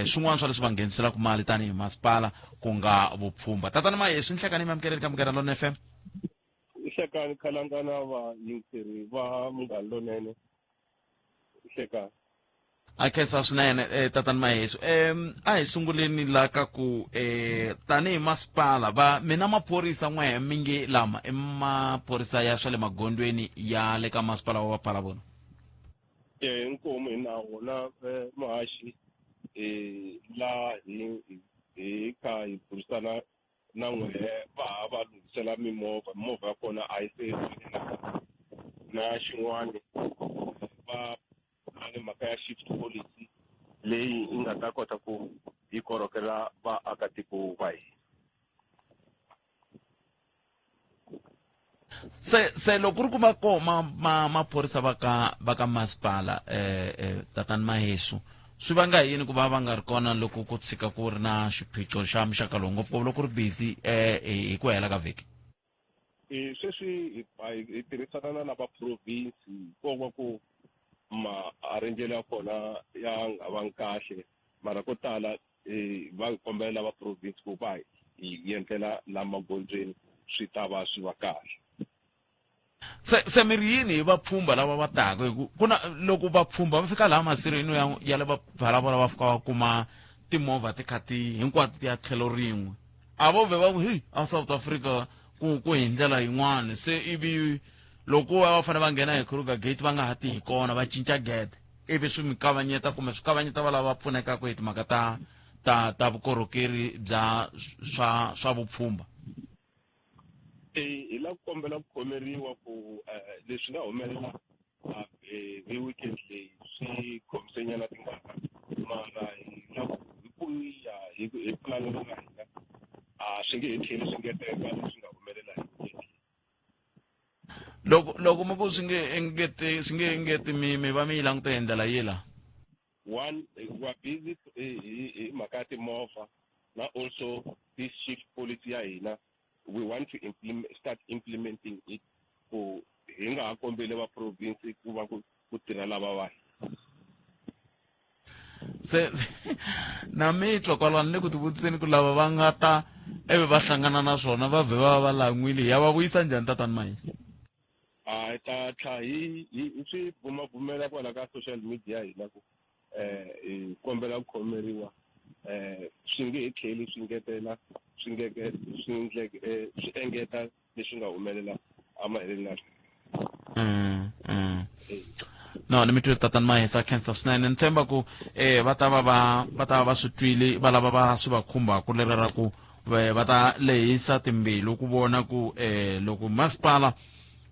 swin'wana swa leswi va ngheniselaka mali tanihi masipala ku nga vupfhumba. Tatana Mahesu, nhlekani mi amukeleni ka Munghana Lonene FM. Nhlekani Khalangana va yingiseri va Munghana Lonene. Nhlekani. A khensa swinene tatana Mahesu. A hi sunguleni la ka ku tanihi masipala va mina maphorisa n'we mi nge lama i maphorisa ya swa le magondzweni ya le ka masipala wa Vaphalavona. Inkomu hi na wona muhaxi la hi kha hi burisana na n'we va ha va lunghisela mimovha mimovha ya kona a yi se na xin'wana va ni mhaka ya shift policy leyi yi nga ta kota ku yi korhokela vaakatiko va hina. Se loko ku ri ku va ko maphorisa va ka masipala tatana Mahesu swi vanga yini ku va va nga ri kona loko ku tshika ku ri na xiphiqo xa muxaka lowu ngopfu loko ku ri busy hi ku hela ka vhiki? Sweswi hi tirhisana na lava province ko va ku maarrangelo ya kona ya nga vangi kahle mara ko tala va kombela lava province ku va hi endlela la magondzweni swi ta va swi va kahle. Se mi ri yini hi vapfhumba lava va taka hi ku na loko vapfhumba va fika laha masirheni ya le Vaphalavona va fika va kuma timovha ti kha ti hinkwato ti ya tlhelo rin'we a vo vhe va ku hi a South Africa ku hi ndlela yin'wana se ivi loko va fanele va nghena hi Kruger Gate va nga ha ti hi kona va cinca gede ivi swi mi kavanyeta kumbe swi kavanyeta va lava pfunekaka hi timhaka ta ta ta vukorhokeri bya swa vupfhumba. Hi lava ku kombela ku khomeriwa ku leswi nga humelela hi weekend leyi swi khomisenyana timhaka mara hi lava hi ku ya hi pulani ra hina a swi nge he tlheli swi ngeteka leswi nga humelela hi weekend. Loko mi ku swi nge engeti swi nge engeti mi va mi yi langute hi ndlela yi la. One, we are busy hi mhaka ya timovha na also this shift policy ya hina we want to start implementing it ku hi nga ha kombeli va province ku va ku ku tirha lava vanhu. Se na mi twa kwalano ni ku tivutiseni ku lava va nga ta ivi va hlangana na swona va vhe va va lan'wile, ya va vuyisa njhani tatani Mahisa? A hi ta tlha hi hi swi bumabumela kwala ka social media hina ku hi kombela ku khomeriwa, swi nge he tlheli swi ngetela swi ngeke swi ndleke swi engeta leswi nga humelela emaheleni ya. No, ni mi twile tatani Mahisa, khensa swinene. Ni tshemba ku va ta va va ta va va swi twile va lava va swi va khumbaka leri ra ku va ta lehisa timbilu ku vona ku loko masipala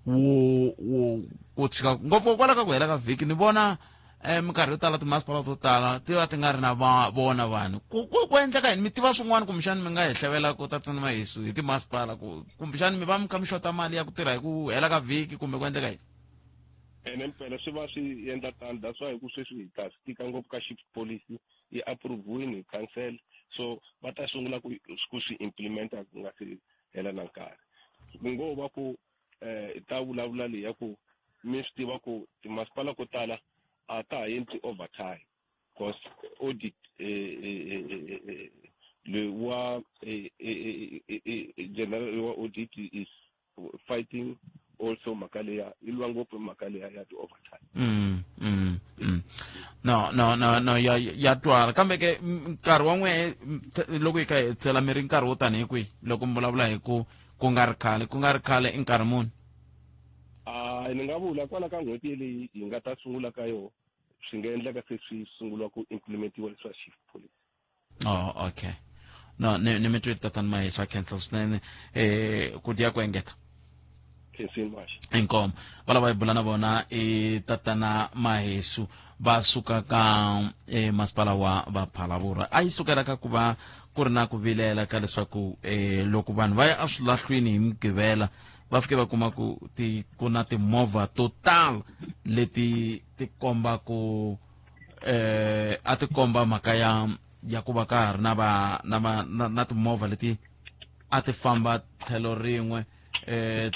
wu wu ku tshika ngopfu kwala ka ku hela ka vhiki. Ni vona minkarhi yo tala timasipala to tala ti va ti nga ri na va vona vanhu ku endleka yini? Mi tiva swin'wana kumbexani mi nga hi hlevela ku tatana Mahisu hi timasipala ku kumbexani mi va mi kha mi xota mali ya ku tirha hi ku hela ka vhiki kumbe ku endleka yini? Ene mpela swi va swi endla tano. That's why hi ku sweswi hi ta swi tika ngopfu ka shift policy yi approve-wini hi council, so va ta sungula ku swi implementa ku nga se hela na nkarhi. Ku ngo va ku hi ta vulavula leyi ya ku mi swi tiva ku timasipala ko tala a ta ha endli overtime because audit loyi wa general wa audit is fighting also mhaka leya yi lwa ngopfu mhaka leya ya ti-overtime. No, ya twala, kambe ke nkarhi wa n'we loko hi kha hi tsela mi ri nkarhi wo tanihi kwihi loko mi vulavula hi ku nga ri khale, ku nga ri khale i nkarhi muni? A ni nga vula kwala ka n'hweti leyi hi nga ta sungula ka yona, swi nga endleka se swi sungula ku implementiwa leswa shift policy. Oh, okay. No, ni mi twile tatani Mahisa, khensa swinene. Ku dya ku engeta. Khensini Maxa. Inkomo. Va lava hi bula na vona i tatana Mahesu va suka ka masipala wa va Phalaborwa. A yi sukela ka ku va ku ri na ku vilela ka leswaku loko vanhu va ya eswilahlwini hi Mugqivela va fike va kuma ku ti ku na timovha to tala leti ti komba ku a ti komba mhaka ya ku va ka ha ri na va na va na timovha leti a ti famba tlhelo rin'we,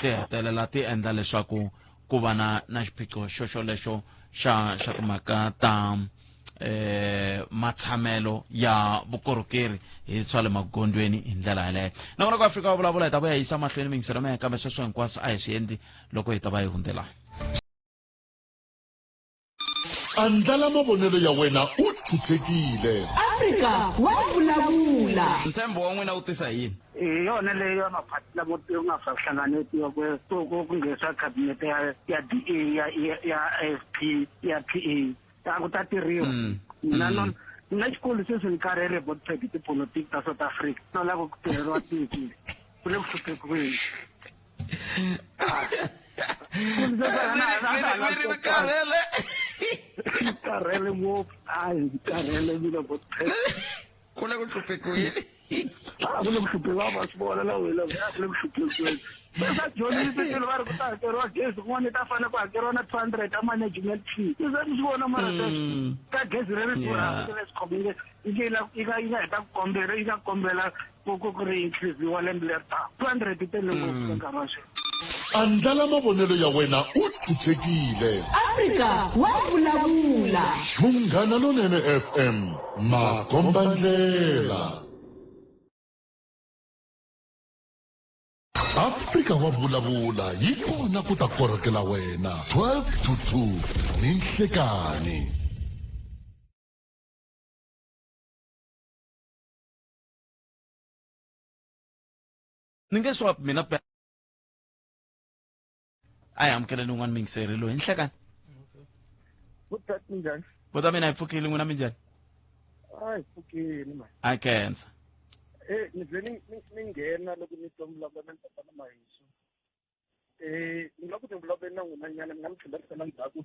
ti hetelela ti endla leswaku ku va na xiphiqo xo xolexo xa timhaka ta matshamelo ya vukorhokeri hi swa le magondzweni hi ndlela yaleyo. Nakona ku Afrika wa vulavula hi ta vuya yisa mahlweni mingiselo mehe, kambe sweswo hinkwaswo a hi swi endli loko hi ta va hi hundzela. Andlala mavonelo ya wena u chuchekile. Afrika wa vulavula. Ntshembo wa n'wina wu tisa yini? Hi yona leyi ya maphati lamo yo nga fa hlanganetiwa ku nghenisa cabinet ya DA, ya IFP, ya PA, a ku ta tirhiwa. Mina no mina xikolo sweswi ni karhele botpeg tipolotiki ta South Africa, no lava ku tirheriwa tiki ku le ku hluphekiweni. Mi karhele. Karhele ngopfu, hayi, karhele mina botpeg. Ku le ku hluphekiweni. A ku le ku hluphekiwa, va swi vona na wena, a ku le ku hluphekiweni. Swa dyondzisi swilo va ri ku ta hakeriwa gezi kun'wana, yi ta fanele ku hakeriwa na 200 a management fee. I ze mi swi vona, mara sweswi ka gezi leri durhaka le swi yi nga yi nga heta ku kombela, yi nga kombela ku ri increase-iwa lembe leri taka. 200 yi tele ngopfu ka nkarhi wa sweswi. Andlala mavonelo ya wena u chuchekile. Afrika wa vulavula. Munghana Lonene FM, makombandlela. Afrika wa vulavula yi kona ku ta korhokela wena 12 to 2 ni nhlekani. Ni nge swi mina a hi amukeleni un'wana mingiseri loyi nhlekani. Minjhani? Vota mina hi pfukile, n'wina minjhani? A hi pfukile ma. A khensa. Ni ze ni nghena loko ni twa vulavula na tatana Mahiso. Ni lava ku ni vulavula na n'wina nyana, ni nga mi tlhelerisa ndzhaku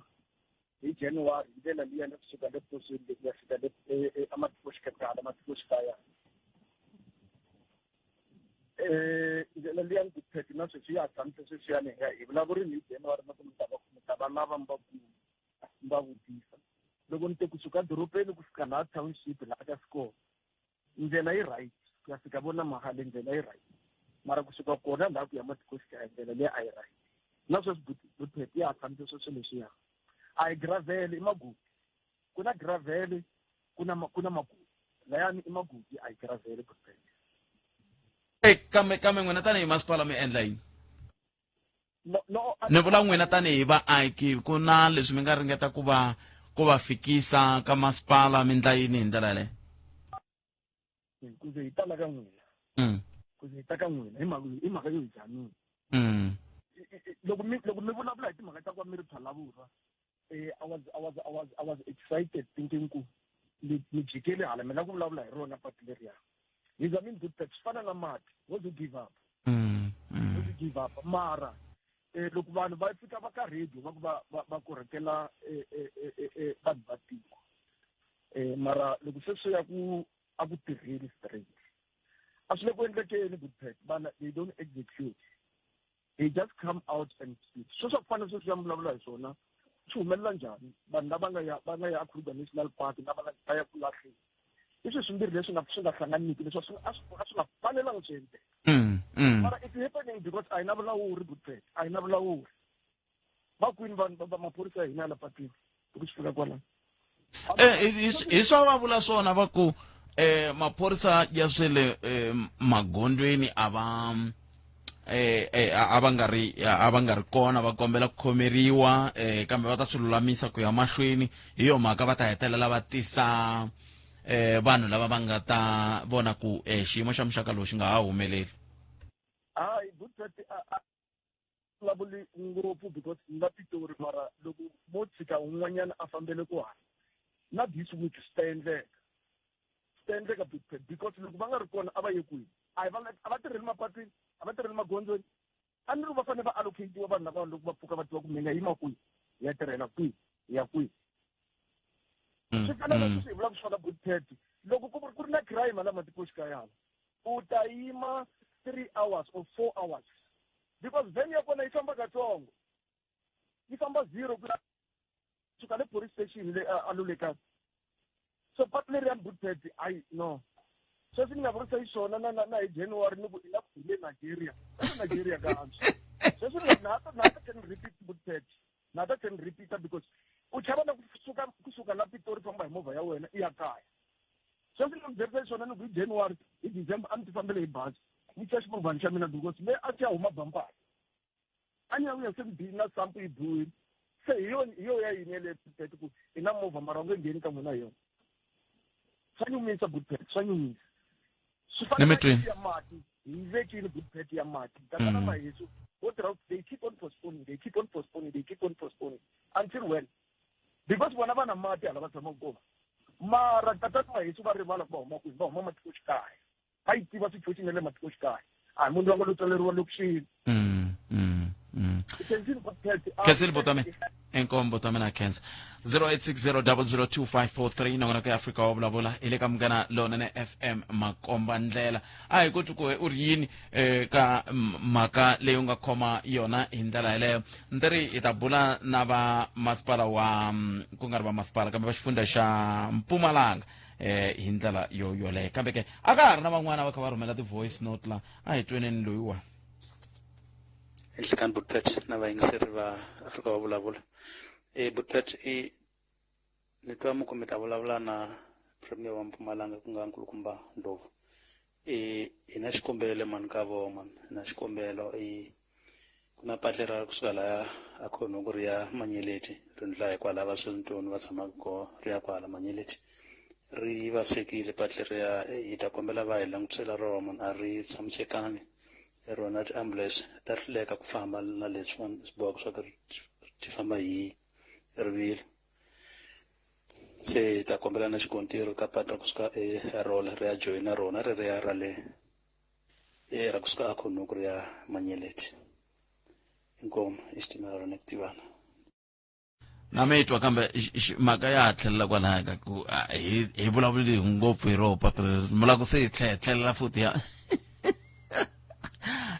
hi January, hi ndlela liya na kusuka le posweni le ku ya fika le ematikoxikaya, matikoxikaya. Ndlela liya ni ku na sweswi ya ha tshamise sweswiyani, hi vulavurini hi January na ku mi ta va lava mi va kuma mi va vutisa. Loko ni te kusuka dorobeni ku fika laha township laha ka score, ndlela yi right ku ya fika vona mahale, ndlela yi right, mara kusuka kona laha ku ya matikoxikaya ndlela leyi a yi right. Na sweswi butpet ya ha tshamise sweswo leswiya. A hi gravel i magodi. Ku na gravel, ku na magodi. Layani i magodi, a hi gravel Goodpet. Kambe n'wina tanihi masipala mi endla yini? No, ni vula n'wina tanihi vaaki, ku na leswi mi nga ringeta ku va fikisa ka masipala, mi endla yini hi ndlela yaleyo? Ku ze hi tala ka n'wina. Ku ze hi ta ka n'wina hi mhaka yo hi zamile. Loko mi vulavula hi timhaka ta ku va mi ri Phalaborwa, I was excited thinking ku ni jikele hala mina ku vulavula hi rona patu leriya. Hi zamile Goodpet, swi fana na mati, wo do give up. Wo do give up. Mara loko vanhu va fika va ka radio va ku va korhokela vanhu va tiko. Mara loko se swi ya ku a ku tirheni straight, a swi le ku endlekeni Goodpet, vana they don't execute. They just come out and speak. Sweswo ku fana sweswi ya vulavula hi swona, swi humelela njhani vanhu lava nga ya Kruger National Park na va ya ku lahleni? I swilo swimbirhi leswi swi nga hlanganiki, leswi a swi nga fanelanga swi endleka. Mara it's happening because a hi na vulawuri Goodpet, a hi na vulawuri. Va kwini vanhu va maphorisa ya hina la patwini loko swi fika kwalano? Hi swa va vula swona va ku maphorisa ya swe le magondzweni a va a va nga ri kona, va kombela ku khomeriwa, kambe va ta swi lulamisa ku ya mahlweni. Hi yo mhaka va ta hetelela va tisa vanhu lava va nga ta vona ku xiyimo xa muxaka lowu xi nga ha humeleli. Hayi Goodpet, a vulavuli ngopfu because nga Pitori, mara loko mo tshika un'wanyana a fambele ku hala na this week swi ta endleka Goodpet, because loko va nga ri kona a va ye kwihi? A va tirheli mapatwini, a va tirheli magondzweni. A ni ri va fanele va allocate-iwa vanhu lava loko va pfuka va tiva ku mi nga yima kwihi, hi ya tirhela kwihi, hi ya kwihi. Swi fana na sweswi hi vulaka swona Goodpet, loko ku ri na crime la matikoxikaya hala, u ta yima 3 hours or 4 hours because van ya kona yi famba katsongo, yi famba 0 ku suka le police station le a Lulekani. So patu leriyani Goodpet, ayi no. Sweswi ni nga vurisa hi swona na hi January ni ku i nga ku hi le Nigeria, ka Nigeria ka antswa. Sweswi ni na ta can repeat Goodpet, na ta can repeat because u chava na kusuka la Pitori famba hi movha ya wena i ya kaya. Sweswi ni nga byerisa hi swona ni ku hi January, hi December a ni ti fambele hi bazi, ni tya ximovhani xa mina because le a siya huma bampara. A ni ya vuya se na sampu yi biwile. Se hi yo ya yini yeleyo Goodpet ku i na movha mara u nge ngheni ka n'wina hi yona. Swa nyumisa Goodpet, swa nyumisa. Swi fana na ya mati, hi vekile Goodpet ya mati. Tatana Mahesu, vo tirha, they keep on postponing, they keep on postponing, they keep on postponing. Until when? Because vona va na mati hala va tshamaka kona. Mara tatana Mahesu va rivala ku va huma kwihi, va huma matikoxikaya. Va yi tiva situation ya le matikoxikaya. A hi munhu loyi a nga lo tswaleriwa lokixini. Khensile botame, inkomu botame na khensa. 0860002543 nongona ka Afrika wa vulavula hi le ka Munghana Lonene FM makomba ndlela. A hi koti ku u ri yini ka mhaka leyi u nga khoma yona hi ndlela yeleyo. Ni ri hi ta bula na va masipala wa ku nga ri va masipala kambe va xifundza xa Mpumalanga hi ndlela yo yoleyo. Kambe ke a ka ha ri na van'wana va kha va rhumela ti-voice note la, a hi tweneni loyiwa. Enhlekani Bootpet na vayingiseri va Afrika va vulavula. Bootpet, i ni twa mi ku mi ta vulavula na Premier wa Mpumalanga ku nga Nkulukumba Ndlovu. Hi na xikombelo mani ka voho mani, hi na xikombelo. Ku na patla ra kusuka laya a Khonoko ri ya Manyeleti, ri ndlula hi kwala va Swellington va tshamaka kona, ri ya kwala Manyeleti. Ri vavisekile patla riya, hi ta kombela va hi langutisela rona mani, a ri tshamisekanga. Rona ti-ambulance ta hluleka ku famba na leswi swi bohaka swa ku ti famba hi rivilo. Se hi ta kombela na xikontiri ka patu ra kusuka eRola ri ya joyina rona ri riya ra le ra kusuka a Khonoko ri ya Manyeleti. Inkomu i xitimela rona ku tivana. Na mi twa kambe mhaka ya ha tlhelela kwalaya ka ku hi vulavuli ngopfu hi roho patu leri, mi lava ku se hi tlhelela futhi ya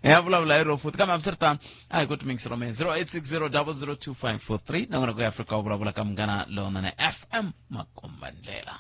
ya vulavula hi roho futhi. Kambe hambiswiritano a hi koti mingiselo me 0860002543 nangona ku ya Afrika wa vulavula ka Munghana Lonene FM makomba ndlela.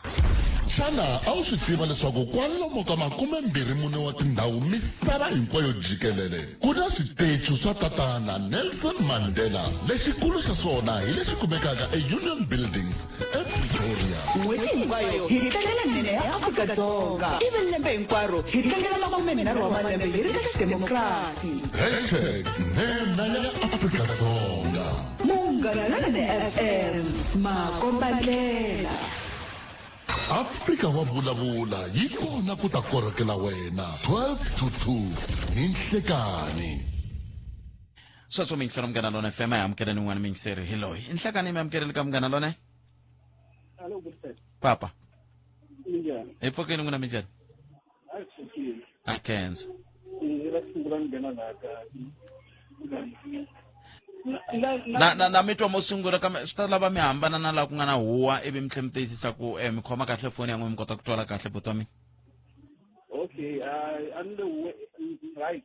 Xana a wu swi tiva leswaku kwalomu ka 24 wa tindhawu misava hinkwayo jikelele ku na switechu swa Tatana Nelson Mandela? Lexikulu xa swona hi lexi kumekaka eUnion Buildings ePretoria. N'hweti hinkwayo hi tlangela nene ya Afrika-Dzonga, ivi lembe hinkwaro hi tlangela 30 wa malembe hi ri ka xidemokirasi. Hashtag Nhenha ya Afrika-Dzonga. Munghana Lonene FM, makombandlela. Afrika wa vulavula yi kona ku ta korhokela wena 12 to 2 hi nhlekani. Sweswo miyingiseri Munghana Lone FM, a hi amukeleni un'wana miyingiseri hi loyi. I nhlekani mi amukeleli ka Munghana Lone. Alo, Gulfet. Papa. Minjhani? Hi pfukile n'wina minjhani? A hi pfukile. A khensa. I ra sungula ni nghena laha ka na na na mi twa mo sungula kambe swi ta lava mi hambana na laha ku nga na huwa ivi mi tlhela mi tiyisisa ku eh, mi khoma kahle foni ya n'wina mi kota ku twala kahle buti wa mina. Okay, a ni le right.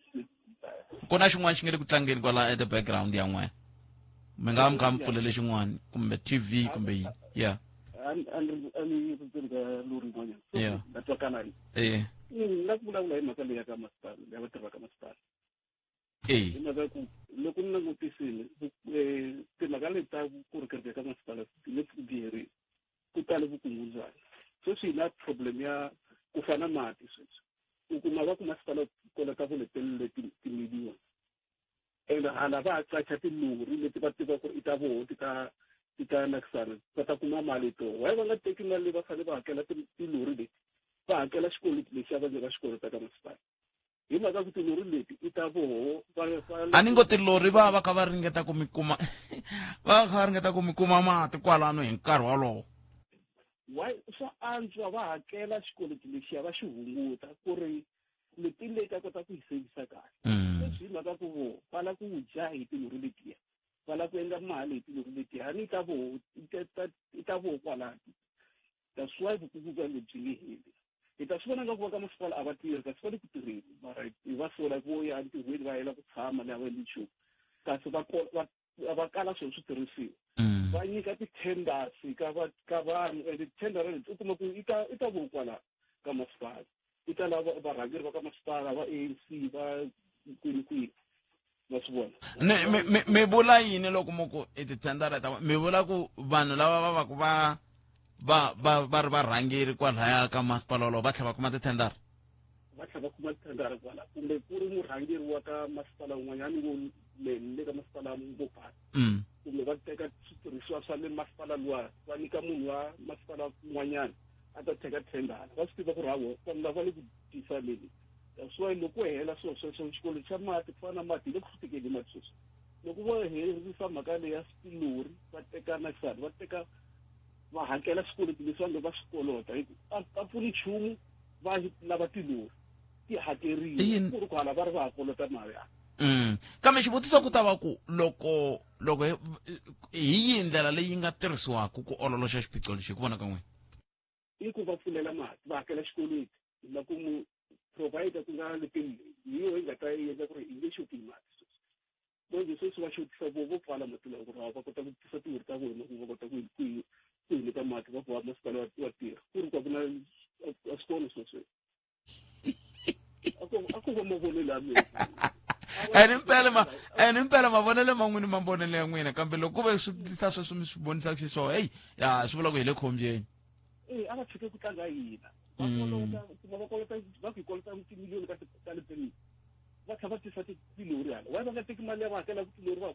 Ku na xin'wana xi nga le ku tlangeni kwala at the background ya n'wina, mi nga va mi kha mi pfulele xin'wana kumbe TV kumbe yini ya. A ni ri ka lori yin'wanyana. Yeah. Na twakala. Eh. Na ku vulavula hi mhaka leyi ya ka masipala, ya vatirhi va ka masipala. Eh. Hi mhaka ku loko ni langutisile timhaka leti ta vukorhokeri bya ka masipala ti le ku byi ku tale vukungundzwana. Sweswi hi na problem ya ku fana mati sweswi. U kuma va ku masipala kolota vuletelo leti timiliyoni. And hala va qacha tilori leti va tiva ku ri i ta voho ti ta ti ta nakisana va ta kuma mali to. Why va nga teki mali leyi va fanele va hakela tilori leti? Va hakela xikweleti lexi a va nyika xikweleti ka masipala. Hi mhaka ku tilori leti i ta voho va A ni ngo tilori va va kha va ringeta ku mi kuma va kha va ringeta ku mi kuma mati kwalano hi nkarhi wolowo. Why swa antswa va hakela xikweleti lexiya va xi hunguta ku ri leti leyi ta kota ku yi sevisa kahle. Sweswi hi mhaka ku vo va lava ku dya hi tilori letiya, va lava ku endla mali hi tilori letiya, a ni ta voho i ta voho kwalano. That's why vukungundzwana lebyi nge heli. Hi ta swi vona nga ku va ka masipala a va tirhi, kasi va le ku tirheni, mara hi va sola ku ya entirhweni va yela ku tshama laha va endli nchumu, kasi va va kala swilo swi tirhisiwa. Va nyika ti-tenders ka va ka vanhu, and ti-tender leti u kuma ku i ta i ta vo kwala ka masipala, i ta lava varhangeri va ka masipala va ANC va kwini kwini, ma swi vona. Ni mi vula yini loko mo ku i ti-tendera ta mi vula ku vanhu lava va va ku va va va va ri varhangeri kwalaya ka masipala wolowo va tlhela va kuma ti-tendera? Va tlhela va kuma ti-tendera kwala, kumbe ku ri murhangeri wa ka masipala wun'wanyana wo le le ka masipala Mopani. Kumbe va teka switirhisiwa swa le masipala luwa va nyika munhu wa masipala wun'wanyana a ta teka tendera, va swi tiva ku ri hawa vanhu lava va le ku tisaleni. That's why loko hela swilo sweswo xikolo xa mati ku fana na mati hi le ku swi tekeni mati sweswi. Loko vo herisa mhaka leyi ya tilori va teka nakisana va teka va hakela swikweleti leswi va nge va swi kolota, hi ku a pfuni nchumu va lava tilori ti hakeriwa ku ri ku hala va ri va ha kolota mali ya. Kambe xivutiso ku ta va ku loko loko hi yihi ndlela leyi nga tirhisiwaka ku ololoxa xiphiqo lexi hi ku vona ka n'wina? I ku va pfulela mati va hakela xikweleti na ku mu provider ku nga leteli leyi hi yo yi nga ta endla ku ri hi nge xoti hi mati sweswi. Manje sweswi va xotisa vo vo pfala mati lawa ku ri va kota ku tisa tilori ta vona ku va kota ku ku ku hi nyika mati va ku va masipala wa tirha ku ri ku a ku na a swi kona swilo sweswo. A ko va mavonelo ya mina. Ene impela ma ene impela mavonelo ma n'wina mavonelo ya n'wina, kambe loko ku ve swi tisa sweswo mi swi vonisaka xiswona, heyi ya swi vula ku hi le khombyeni. Eh, a va tshike ku tlanga hina. Va kolota, kuma va kolota, va ku hi kolota timiliyoni ka ta le peni. Va tlhela va tisa tilori hala. Why va nga teki mali ya va hakelaka tilori va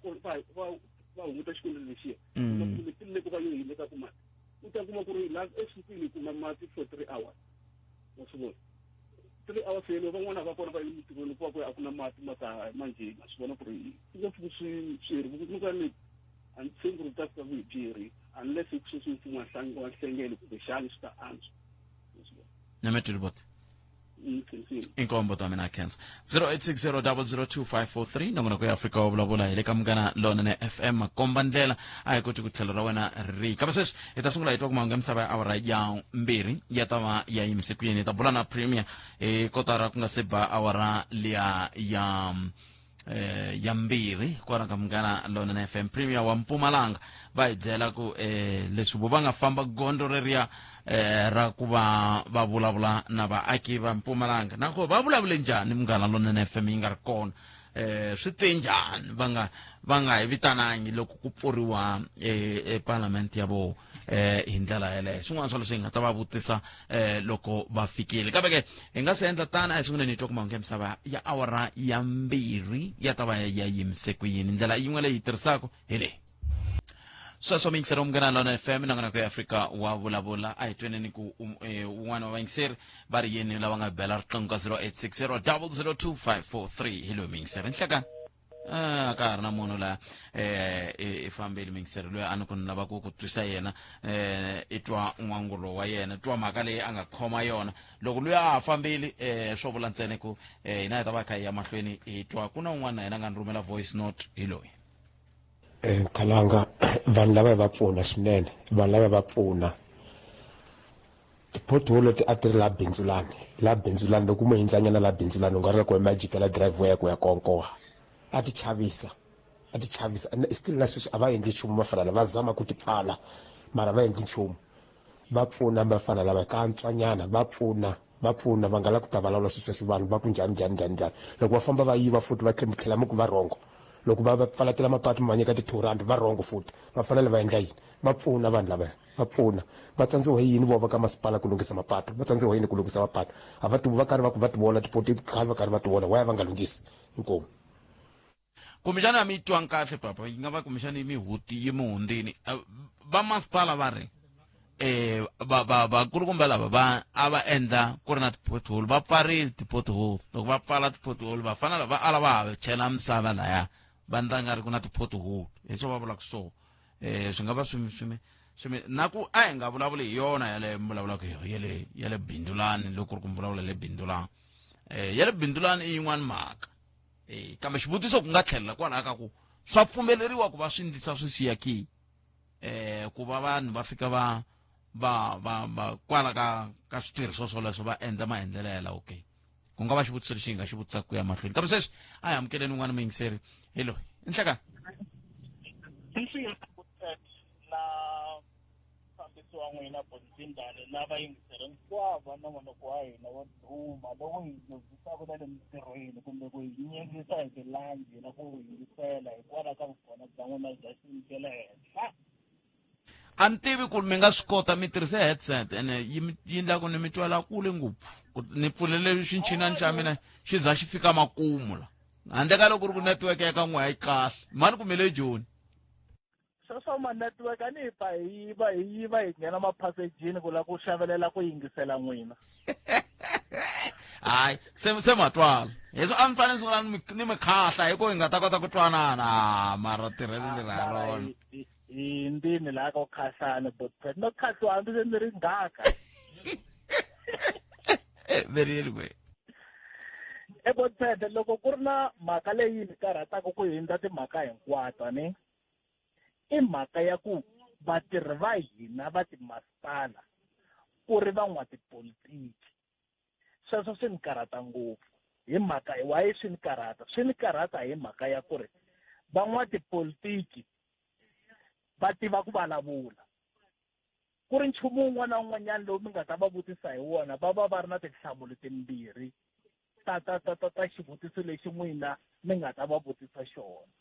va va hunguta xikweleti lexiya? Kumbe tili loko va yo hi nyikaka mati. U ta kuma ku ri laha evusikwini hi kuma mati for 3 hours. Wa swi vona? 3 hours yeleyo van'wana va kona va yile mintirhweni ku va ku a ku na mati ma ta manjhe ma swi vona ku ri swi nga pfuki swi swi heri. Vukungundzwana lebyi a ni tshembi ku ri byi ta fika ku hi byi herile unless hi ku sweswi mfumo wa nhlengelo kumbexana swi ta antswa. Nametile bote. Inkombo ta mina khensa 0860002543 nongonoko ya Afrika wa vulavula hi le ka Munghana Lonene FM makomba ndlela a hi koti ku tlhelo ra wena ri kambe sweswi hi ta sungula hi twa ku mahungu ya misava ya awara ya 2 ya ta va ya yimise ku yini. Hi ta bula na Premier hi kotara ku nga se ba awara liya ya ya 2 kwala ka Munghana Lonene FM. Premier wa Mpumalanga va hi byela ku leswi vo va nga famba gondzo reriya ra ku va va vulavula na vaaki va Mpumalanga. Na ku va vulavule njhani Munghana Lonene FM yi nga ri kona, swi te njhani va nga hi vitanangi loko ku pfuriwa eparlament ya vo hi ndlela yeleyo. Swin'wana swa leswi hi nga ta va vutisa loko va fikile. Kambe ke hi nga se endla tani, a hi sunguleni hi twa ku mahungu ya misava ya awara ya 2 ya ta va ya yimise ku yini. Ndlela yin'we leyi tirhisaka hi leyi. Sweswo miyingiseri Munghana Lonene FM nongonoko ya Afrika wa vulavula. A hi tweneni ku un'wana wa vayingiseri va ri yini lava nga bela riqingho ka 0860 002 543. Hi loyi miyingiseri nhlekani. A ka ha ri na munhu laha i fambile miyingiseri loyi a ni ku ni lava ku twisa yena, i twa n'wangulo wa yena, twa mhaka leyi a nga khoma yona. Loko luya a ha fambile, swo vula ntsena ku hina hi ta va kha hi ya mahlweni hi twa. Ku na un'wana na yena a nga ni rhumela voice note, hi loyi. Khalanga, vanhu lava va pfuna swinene, vanhu lava va pfuna. Ti-pothole leti a ti ri la bindzulani, la bindzulani loko mu hindzanyana la bindzulani u nga ri ku ma jikela driveway ya ku ya konkoha. A ti chavisa, a ti chavisa. Still na sweswi a va endli nchumu vafana lava, va zama ku ti pfala mara va endli nchumu. Va pfuna vafana lava kantswanyana, va pfuna, va pfuna, va nga la ku ta vulavula swilo sweswi vanhu va ku njhani, njhani, njhani, njhani. Loko va famba va yiva futhi va tlhela mi ku va rhongo. Loko va pfalatela mapatu ma nyika ti-2 rand va rhongo futhi. Va fanele va endla yini? Va pfuna vanhu lava, va pfuna. Va tsandziwa hi yini vona va ka masipala ku lunghisa mapatu? Va tsandziwa hi yini ku lunghisa mapatu? A va ti va karhi va ku va ti vona tipoti khale va karhi va ti vona, why va nga lunghisi? Inkomu. Kumbexana a mi twangi kahle papa, yi nga va kumbexana yi mi huti yi mi hundzini. Va masipala va ri va vakulukumba lava va a va endla ku ri na ti-pothole, va pfarile ti-pothole. Loko va pfala ti-pothole va fanele va ala va ha chela misava laya, va ndla nga ri ku na ti-pothole. Hi swo va vulaka so. Swi nga va swi na ku a hi nga vulavuli hi yona yale mi vulavulaka hi yona, ya le Bindulani, loko ku ri ku mi vulavula le Bindulani. Ya le Bindulani i yin'wana mhaka. Kambe xivutiso ku nga tlhelela kwalaho ka ku swa pfumeleriwa ku va swi ndlisa swi siya ki? Ku va vanhu va fika va va va va kwala ka switirhiso swoleswo va endla maendlelo ya lawo ke? Ku nga va xivutiso lexi hi nga xi vutisaka ku ya mahlweni. Kambe sweswi a hi amukeleni un'wana muyingiseri. Hi loyi. Nhlekani. Na mufambisi wa n'wina Bontsindane na vayingiseri hinkwavo va nongonoko wa hina wo duma lowu hi dyondzisaka na le mintirhweni kumbe ku hi nyikisa hi tilanji na ku yingisela hikwalaho ka vukona bya n'wina bya xiyimo xa le henhla. A ni tivi ku mi nga swi kota mi tirhise headset ene yi endla ku ni mi twela kule ngopfu, ku ni pfulele xinchinani xa mina xi za xi fika makumu la, handle ka loko ku ri ku network ya ka n'we a yi kahle. Mani kumbe le Joni? Sweswo ma network a ni hi pfa hi yiva, hi yiva hi nghena maphasejini ku lava ku xavelela ku yingisela n'wina. Hayi, se ma twala. Leswi a ni fanele ni sungula ni mi khahla hi ku hi nga ta kota ku twanana. Mara tirhelo leri ha rona. Hi ndini laha ka ku khahlana, but no khahliwa hambi se ni ri nghaka. Very well. Botpete, loko ku ri na mhaka leyi ni karhataka ku hindza timhaka hinkwato ni i mhaka ya ku vatirhi va hina va timasipala ku ri van'watipolitiki. Sweswo swi ni karhata ngopfu. Hi mhaka why swi ni karhata? Swi ni karhata hi mhaka ya ku ri van'watipolitiki va tiva ku vulavula. Ku ri nchumu wun'wana na wun'wanyana lowu mi nga ta va vutisa hi wona, va va va ri na tinhlamulo timbirhi ta ta ta ta ta xivutiso lexi n'wina mi nga ta va vutisa xona.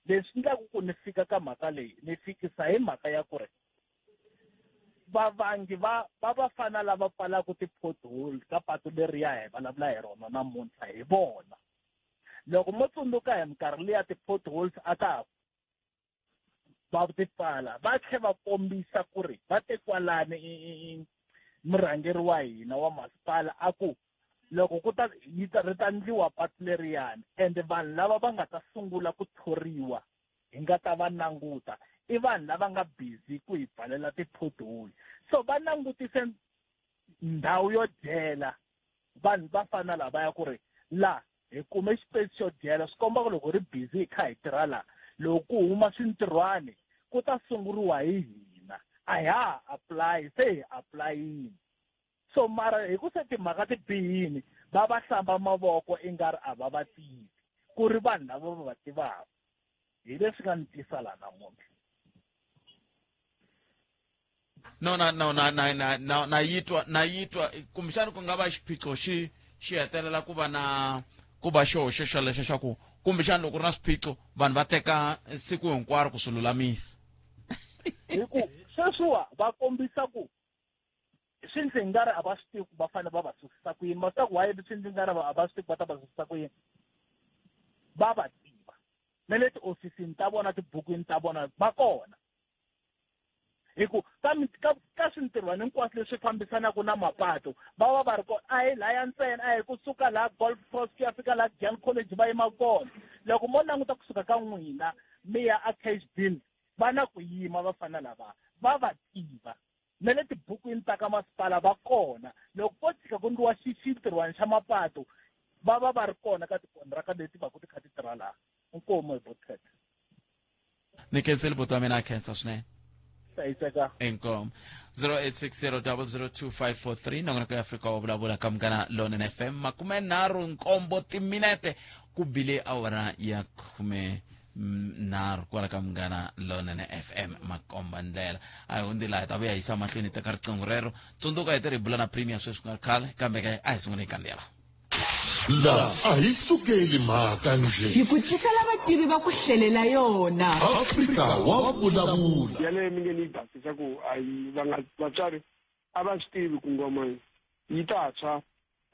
Leswi endlaka ku ni fika ka mhaka leyi, ni fikisa hi mhaka ya ku ri vavangi va vafana lava pfalaka ti-pothole ka patu leriya hi vulavula hi rona namuntlha hi vona. Loko mo tsundzuka hi minkarhi liya ti-potholes a ta va ti pfala, va tlhe va kombisa ku ri va te kwalani murhangeri wa hina wa masipala a ku loko ku ta yi ta ri ta ndliwa patu leriyani, ende vanhu lava va nga ta sungula ku thoriwa hi nga ta va languta i vanhu lava nga busy ku hi pfalela ti-pothole. So va langutise ndhawu yo dyela vanhu va fana lavaya ku ri la hi kume xipesi xo dyela, swi komba ku loko ri busy hi kha hi tirha la, loko ku huma swintirhwani ku ta sunguriwa hi hina, a hi ha apply, se hi apply-ini. So mara hi ku se timhaka ti bihini va va hlamba mavoko i nga ri a va va tivi, ku ri vanhu lava va va tivaka. Hi leswi nga ni tisa laha namuntlha. No, na no na na na na na yitwa na yitwa kumbexana ku nga va xiphiqo xi xi hetelela ku va na ku va xoho xolexo xa ku kumbexana loko ku ri na swiphiqo vanhu va teka siku hinkwaro ku swi lulamisa. Hi ku sweswiwa va kombisa ku swi ndzi nga ri a va swi tivi ku va fanele va va susisa ku yini. Ma swi tiva ku why swi ndzi nga ri a va swi tivi ku va ta va susisa ku yini? Va va tiva na le tihofisini ta vona, tibukwini ta vona va kona. Hi ku ka ka ka swintirhwana hinkwaswo leswi fambisanaka na mapatu va va va ri kona. A hi laya ntsena, a hi kusuka laha Golf Course ku ya fika laha Giyani College va yima kona. Loko mo languta kusuka ka n'wina mi ya a Cashville va na ku yima vafana lava, va va tiva. Na le tibukwini ta ka masipala va kona. Loko ko tshika ku endliwa xintirhwana xa mapatu va va va ri kona ka tikontiraka leti va ku ti kha ti tirha laha. Inkomu hi Botcat. Ni khensile buti wa mina, a khensa swinene. Hlayiseka. Inkomu. 0860002543 nongonoko ya Afrika wa vulavula ka Munghana Lonene FM 37 timinete ku bile awara ya 13 kwala ka Munghana Lonene FM makomba ndlela. A hi hundzi laha hi ta vuya hi yisa mahlweni hi teka riqingho rero. Tsundzuka hi tirhi bula na Premier sweswi ku nga ri khale kambe ke a hi sungule hi kandziyela. La a hi sukeli mhaka njhe. Hi ku tisela vativi va ku hlelela yona. Afrika wa vulavula. Yaleyo mi nge ni yi basisa ku a yi va nga vatswari a va swi tivi ku ngoma yi ta tshwa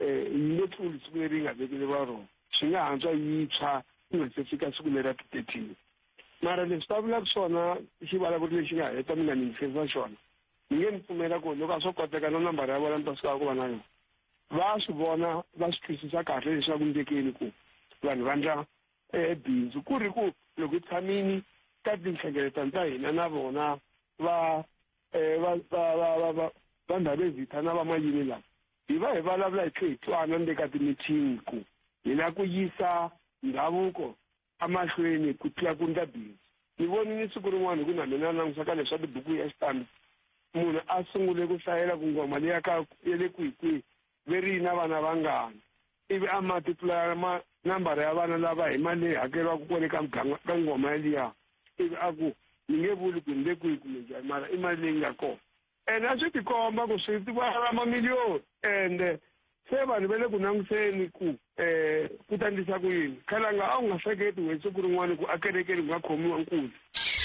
yi nge tluli siku leri yi nga vekeriwa rona, swi nga hantswa yi tshwa ku nga se fika siku leri ra ti-13. Mara leswi va vulaka swona xivulavuri lexi nga heta mi nga ni yingiserisa xona, ni nge ni pfumela ku loko a swo koteka na nambara ya vona ni ta suka ku va na yona. Va swi vona va swi twisisa kahle leswaku ndlekeni ku vanhu va ndla bindzu ku ri ku loko hi tshamini ka tinhlengeletano ta hina na vona va va va va va va va Ndhavezitha na va Mayini lava hi va hi vulavula hi tlhe hi twana ni le ka ti-meeting ku hi lava ku yisa ndhavuko emahlweni ku tlula ku ndla bindzu. Ni vonile siku rin'wana hi ku na mina langusa ka leswa tibuku ya xitandi munhu a sungule ku hlayela ku ngoma leya ka ya le kwihi kwihi ve ri yi na vana vangani ivi a multiplaya ma nambara ya vana lava hi mali leyi hakeriwaka kwale ka muganga ka ngoma yaliya ivi a ku ni nge vuli ku ni le kwihi kumbe njhani mara i mali leyi nga kona. Ene a swi tikomba ku swi va mamiliyoni ende se vanhu va le ku langutiseni ku ku ta endlisa ku yini. Khalanga a wu nga hleketi wena siku rin'wana ku ekerekeni ku nga khomiwa nkunzi.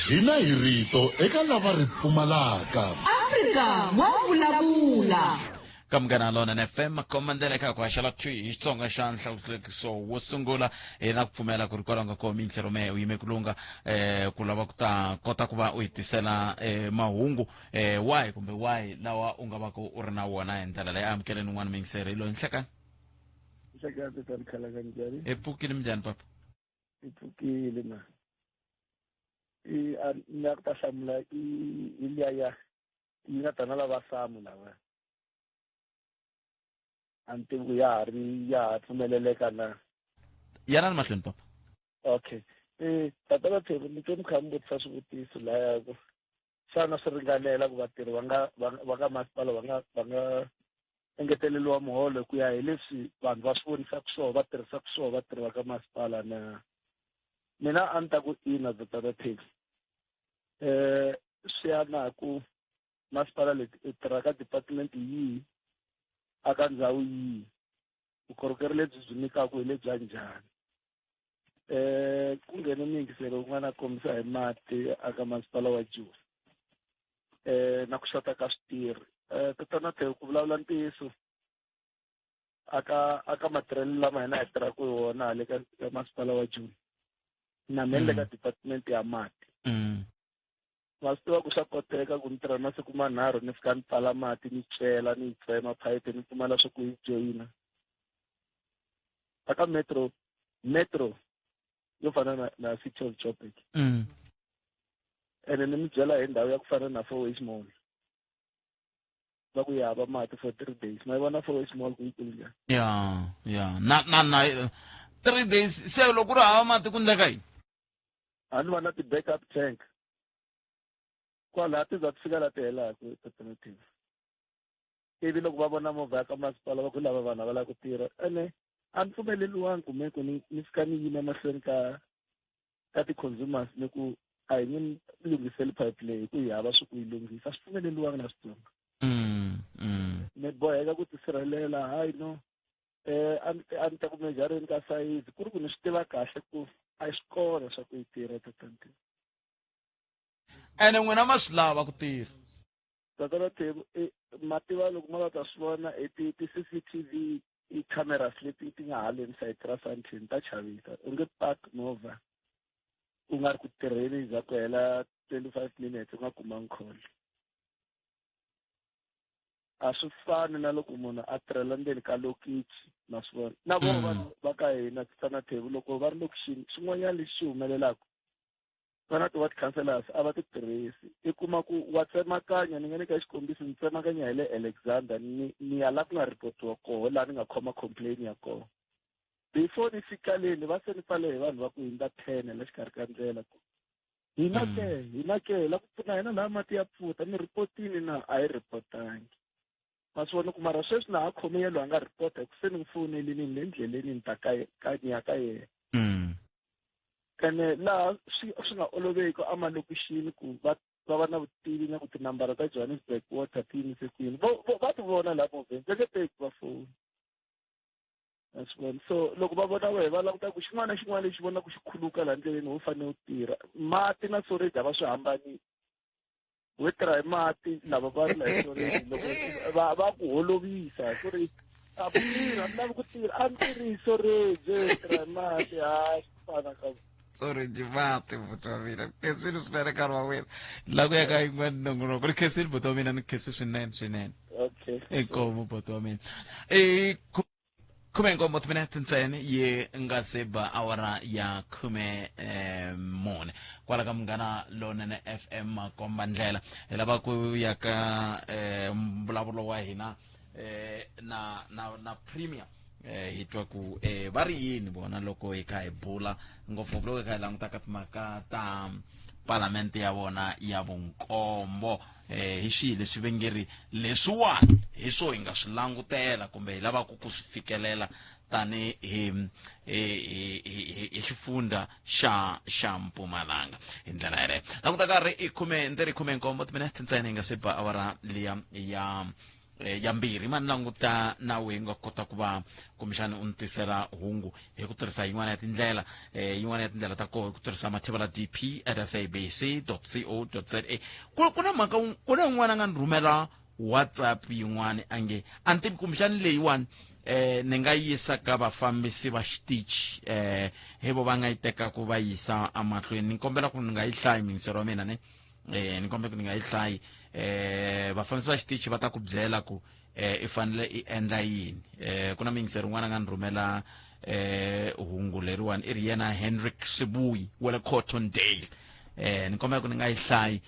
Hina hi rito eka lava ri pfumalaka. Afrika wa vulavula. Ka Munghana Lonene FM makomba ndlela eka ku haxela thwi hi Xitsonga xa nhlawulekiso wo sungula hi na ku pfumela ku ri kwalaho nga koho miyingiselo mehe u yime ku lungha ku lava ku ta kota ku va u hi tisela mahungu wahi kumbe wahi lawa u nga va ku u ri na wona hi ndlela leyi. Amukeleni un'wana miyingiselo hi loyi nhlekani. Nhlekani tatani Khalanga, njhani? Hi pfukile, minjhani papa? Hi pfukile na. I a ni ku ta hlamula i hi liya ya yi nga ta na lava samu lava. A ni tivi ku ya ha ri ya ha pfumeleleka na. Yanani mahlweni papa. Okay. Tata Vathebu, ni twe mi kha mi vutisa swivutiso laya ku xana swi ringanela ku vatirhi va nga va ka masipala va nga va nga engeteleriwa muholo ku ya hi leswi vanhu va swi vonisaka swona va tirhisaka swona vatirhi va ka masipala na. Mina a ni ta ku ina tata Vathebu. Swi ya na ku masipala leti i tirha ka department yihi aka ndhawu yihi vukorhokeri lebyi byi nyikaka hi lebya njhani. Ku nghene miyingiselo wun'wana a kombisa hi mati aka masipala wa Joni na ku xota ka switirhi. Tatana Theo, ku vulavula ntiyiso aka aka matirhelo lama hina hi tirhaka hi wona hale ka masipala wa Joni na mina le ka department ya mati. Ma swi tiva ku swa koteka ku ni tirha masiku manharhu ni fika ni pfala mati ni cela ni yi tsema phayiphi ni pfumala swa ku yi joyina. Aka metro metro yo fana na na City of Joburg. Ene ni mi byela hi ndhawu ya ku fana na Four Ways Mall. Va ku ya hava mati for 3 days. Ma yi vona Four Ways Mall ku yi kulu njhani? Ya, ya. Na na na 3 days se loko ku ri hava mati ku ndleka yini? A ni va na ti-backup tank. Kwalaha ti za ti fika laha ti helaka alternative. Ivi loko va vona movha ya ka masipala va ku lava vanhu va lava ku tirha. Ene a ni pfumeleriwangi ku me ku ni ni fika ni yima emahlweni ka ka ti-consumers ni ku A hi nge lunghiseli pipe leyi hi ku hi hava swi ku yi lunghisa, a swi pfumeleliwanga na switsongo. Mi boheka ku tisirhelela. Hayi no, a ni ta ku mejareni ka sayizi ku ri ku ni swi tiva kahle ku a swi kona swa ku yi tirha tatante. Ene n'wina ma swi lava ku tirha? Tatana Thembu, ma tiva loko ma la ta swi vona i ti-CCTV, i cameras leti ti nga haleni sayiti ra Sandton ta chavisa. U nge park movha u nga ri ku tirheni za ku hela 25 minutes u nga kumangi call. A swi fani na loko munhu a tirhela ndzeni ka lokichi, ma swi vona. Na vona vanhu va ka hina Tatana Thembu, loko va ri lokixini, swin'wanyana lexi xi humelelaka, va na ti-ward councillors a va ti tirhisi. I kuma ku wa tsemakanya, ni nga nyika xikombiso, ni tsemakanya hi le Alexander ni ya la ku nga ripotiwa koho, laha ni nga khoma complain ya kona. Before ni fika leni va se ni pfale hi vanhu va ku hundza 10 la xikarhi ka ndlela ku hina ke hina ke la ku pfuna hina laha mati ya pfuta, ni ripotini na a yi ripotangi. Ma swi vona ku mara sweswi na ha khome yelo a nga ripota hi ku se ni n'wi fowunelini ni le ndleleni ni ta ka ni ya ka yena. Ene laha swi nga oloveki emalokixini ku va va na vutivi na ku tinambara ta Johannesburg Water ti yimise kwini, va ti vona laha movheni, va nge teki va foni. Ma swi vona? So loko va vona wehe va languta ku xin'wana na xin'wana lexi vonaka xi khuluka laha ndleleni, ho fanele u tirha. Mati na storage a va swi hambanisi. Wo tirha hi mati, lava va ri la hi storage, loko va ku holovisa ku ri a ku tirha, a ni lavi ku tirha, a ni tirhi hi storage, tirha hi mati, ha swi fana ka storage mati. Buti wa mina, khensile swinene nkarhi wa wena. La ku ya ka yin'wana nongonoko, ni khensile buti wa mina, ni khensi swinene swinene. Okay. Inkomu buti wa mina. I 17 timinete ntsena yi nga se ba awara ya 14 kwala ka Munghana Lonene FM Makomba Ndlela. Hi lava ku ya ka mbulavulo wa hina na Premier, hi twa ku va ri yini vona loko hi kha hi bula, ngopfungopfu loko hi kha hi languta ka timhaka ta palamente ya vona ya vunkombo. Hi xihi leswi va nge ri leswiwani hi swo hi nga swi langutela kumbe hi lavaka ku swi fikelela tani hi xifundza xa Mpumalanga hi ndlela yeleyo. Languta karhi i khume ndzi ri 17 timinete ntsena yi nga se ba awara liya ya 2. Ma ni languta na wehe nga kota ku va kumbexani u ni tisela hungu hi ku tirhisa yin'wana ya tindlela, yin'wana ya tindlela ta koho hi ku tirhisa mathevela dp@sabc.co.za. Ku na mhaka, ku na un'wana a nga ni rhumela WhatsApp yin'wana a nge a ni tivi kumbexani leyiwani, ni nga yisa ka vafambisi va xitichi, hi vo va nga yi tekaka va yisa emahlweni. Ni kombela ku ni nga yi hlayi muyingiseri wa mina, ni ni kombela ku ni nga yi hlayi. Vafambisi va xitichi va ta ku byela ku i fanele i endla yini. Ku na muyingiseri un'wana a nga ni rhumela hungu leriwani, i ri yena Henrik Sibuyi wa le Cottondale. Ni kombela ku ni nga yi hlayi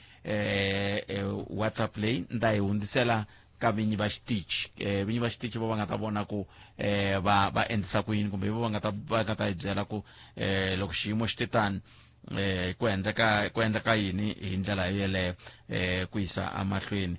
WhatsApp leyi, ni ta yi hundzisela ka vinyi va xitichi. Vinyi va xitichi vo va nga ta vona ku va endlisa ku yini, kumbe vo va nga ta yi byela ku loko xiyimo xi te tani, ku endleka yini hi ndlela yeleyo, ku yisa emahlweni,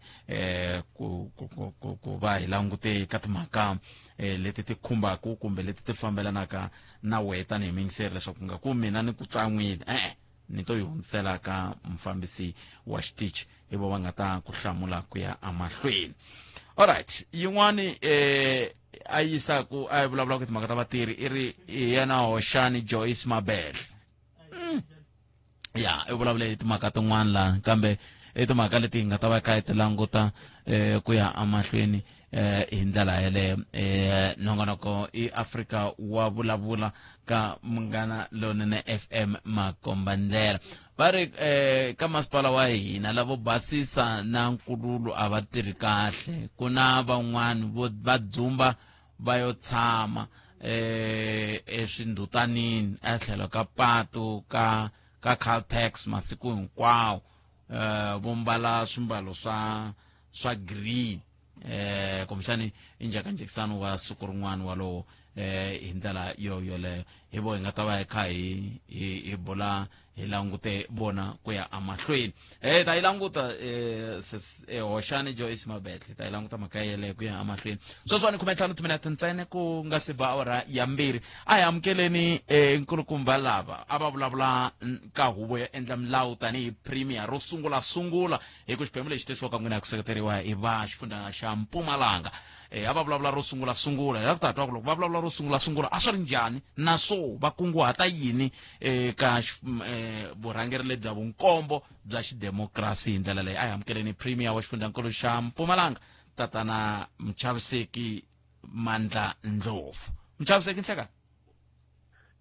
ku va hi langute ka timhaka leti ti khumbaka kumbe leti ti fambelanaka na wehe tanihi muyingiseri, leswaku nga ku mina ni ku tsan'wile, e-e, ni to yi hundzisela ka mufambisi wa xitichi, hi vo va nga ta ku hlamula ku ya emahlweni. Alright, yin'wani a yisa ku a yi vulavulaka timhaka ta vatirhi, i ri hi yena Hoxani Joyce Mabele. Ya i vulavule hi timhaka tin'wana laha, kambe i timhaka leti hi nga ta va kha hi ti languta ku ya emahlweni hi ndlela yeleyo. Nongonoko i Afrika wa Vulavula ka Munghana Lonene FM Makomba Ndlela. Va ri ka masipala wa hina lavo basisa na nkululo a va tirhi kahle, ku na van'wani vo va dzumba va yo tshama eswindhutanini etlhelo ka patu ka Caltex masiku hinkwawo, vo mbala swimbalo swa green, kumbexani i njhekanjhekisano wa siku rin'wana walowo, hi ndlela yo yoleyo hi vo hi nga ta va hi kha hi bula. Hi langute vona ku ya emahlweni. Ta yi languta Hoxani Joyce Mabetle, ta yi languta mhaka yeleyo ku ya emahlweni. Sweswiwani 15 timinete ntsena ku nga si ba awara ya 2. A hi amukeleni nkulukumba lava a va vulavula ka huvo yo endla milawu tanihi premier ro sungula sungula hi ku xiphemu lexi tisiwaka n'wina ku seketeriwa hi va xifundza xa Mpumalanga. A va vulavula ro sungula sungula, hi lava ku ta twa ku loko va vulavula ro sungula sungula a swi ri njhani, na swo va kunguhata yini eka vurhangeri lebya vunkombo bya xidemokirasi hi ndlela leyi. A hi amukeleni premier wa xifundzankulu xa Mpumalanga, tatana Muchaviseki Mandla Ndlovu. Muchaviseki, nhleka.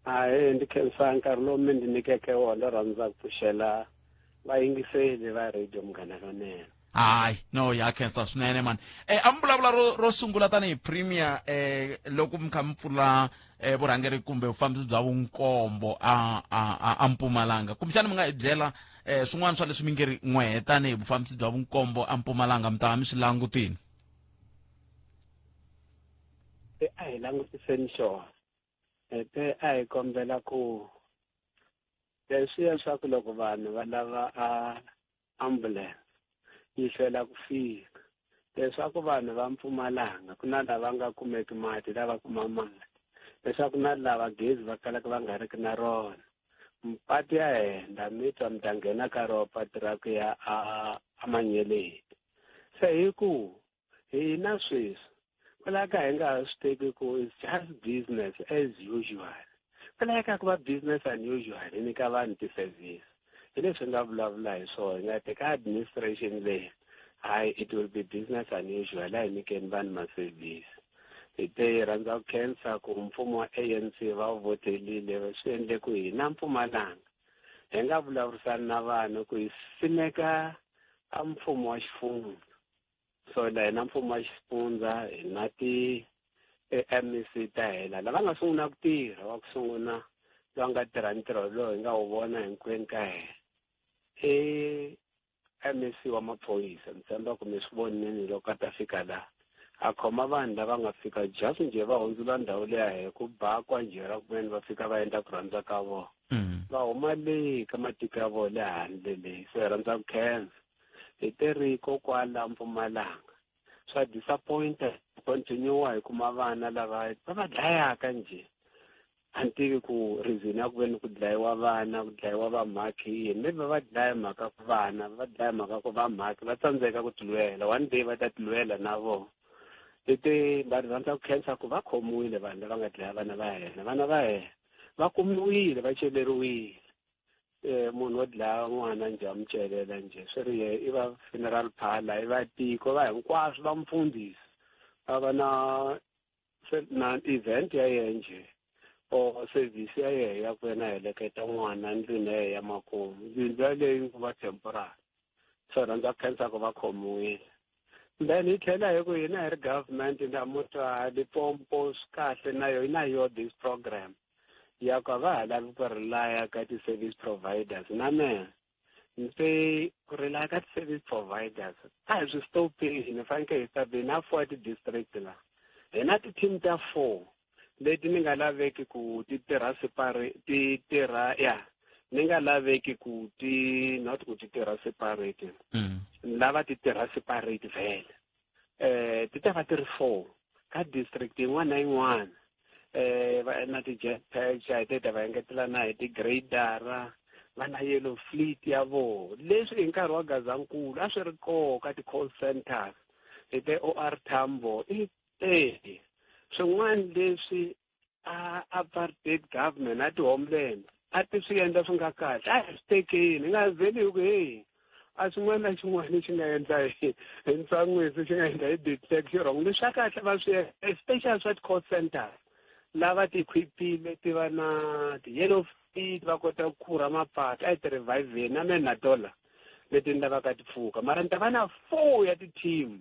Ahee, ndzi khensa nkarhi lowu mi ndzi nyikeke wona, rhandza ku pfuxela vayingiseli va radio Munghana Lonene. Hayi, no, ya khensa swinene mani. A mi vulavula ro sungula tanihi premier loko mi kha mi pfula vurhangeri kumbe vufambisi bya vunkombo a Mpumalanga. Kumbexana mi nga hi byela swin'wana swa leswi mi nge ri n'wehe tanihi vufambisi bya vunkombo a Mpumalanga mi ta va mi swi langutini? A hi langutiseni xona. Te a hi kombela ku leswiya swa ku loko vanhu va lava a ambulance yi hlwela ku fika, leswaku vanhu va Mpumalanga ku na lava nga kumeki mati, lava kuma mati, leswaku na lava gezi va kalaka va nga riki na rona. Patu ya henda mi twa mi ta nghena ka rona patu ra ku ya a Manyeleti. Se hi ku hina sweswi ku lava ka hi nga ha swi teki ku it's just business as usual, ku laveka ku va business unusual, hi nyika vanhu ti-service. Hi leswi hi nga vulavula hi swona, hi nga teka administration leyi, hayi, it will be business unusual, a hi nyikeni vanhu ma-service. Hi te hi rhandza ku khensa ku mfumo wa ANC va wu votelile, swi endle ku hina Mpumalanga hi nga vulavurisani na vanhu ku hi simeka a mfumo wa xifundza. So la hina mfumo wa xifundza hi na ti MEC ta hela lava nga sungula ku tirha, wa ku sungula loyi nga tirha ntirho lowu hi nga wu vona hinkwenu ka hina i MEC wa maphorisa. Ni tshemba ku mi swi vonile loko a ta fika laha, a khoma vanhu lava nga fika just njhe va hundzula ndhawu leya hi ku bakwa njhe ra ku veni va fika va endla ku rhandza ka vona, va huma le ka matiko ya vona le handle leyi. Se hi rhandza ku khensa hi te ri kokwala Mpumalanga swa disappoint continue hi kuma vana lava va va dlayaka njhe. A ni tivi ku reason ya ku veni ku dlayiwa vana, ku dlayiwa vamhakhi yini, maybe va dlaya mhaka ku vana va dlaya mhaka ku vamhakhi va tsandzeka ku tilwela, one day va ta tilwela na vona. Hi te va rhandza ku khensa ku va khomiwile vanhu lava nga dlaya vana va hina, vana va hina va kumiwile, va celeriwile. Munhu wo dlaya n'wana njhe a mi celela njhe, swi ri ye i va funeral parlor, i va tiko, va hinkwaswo va mfundhisi va va na event ya yena njhe or service ya yena ya ku yena heleketa n'wana ndlwini ya yena ya makumu, yindlu yaleyo ku va temporary. So rhandza ku khensa ku va khomiwile. Then hi tlhela hi ku hina hi ri government namuntlha Limpopo swi kahle na yo yi na yo this program ya ku a va ha lavi ku relaya ka ti-service providers. Na mehe se ku relaya ka ti-service providers a hi swi stopeni, hi fanekele hi stop na 4 ti-district la hi na ti-team ta 4 leti ni nga laveki ku ti tirha separate, ti tirha ya ni nga laveki ku ti not ku ti tirha separate, ni lava ti tirha separate vhele. Ti ta va ti ri 4 ka district yin'wana na yin'wana. Va na ti-jet patch, hi te ta va engetela na hi ti-grader, va na yellow fleet ya vona. Leswi hi nkarhi wa Gazankulu a swi ri koho ka ti-call centers, hi te OR Tambo i tele. Swin'wana leswi a apartheid government a ti-homeland a ti swi endla swi nga kahle, a hi swi tekeni, hi nga vheli hi ku hey a xin'wana na xin'wana xi nga endla hi ntsan'wiso, xi nga endla hi detect xi wrong. Leswi swa kahle va swi endla, especially swa ti-call centers lava ti-equipile ti va na ti-yellow fleet, va kota ku khurha mapatu, a hi ti reviveni. Na mehe na dollar leti ni lavaka ti pfuka, mara ni ta va na 4 ya ti-team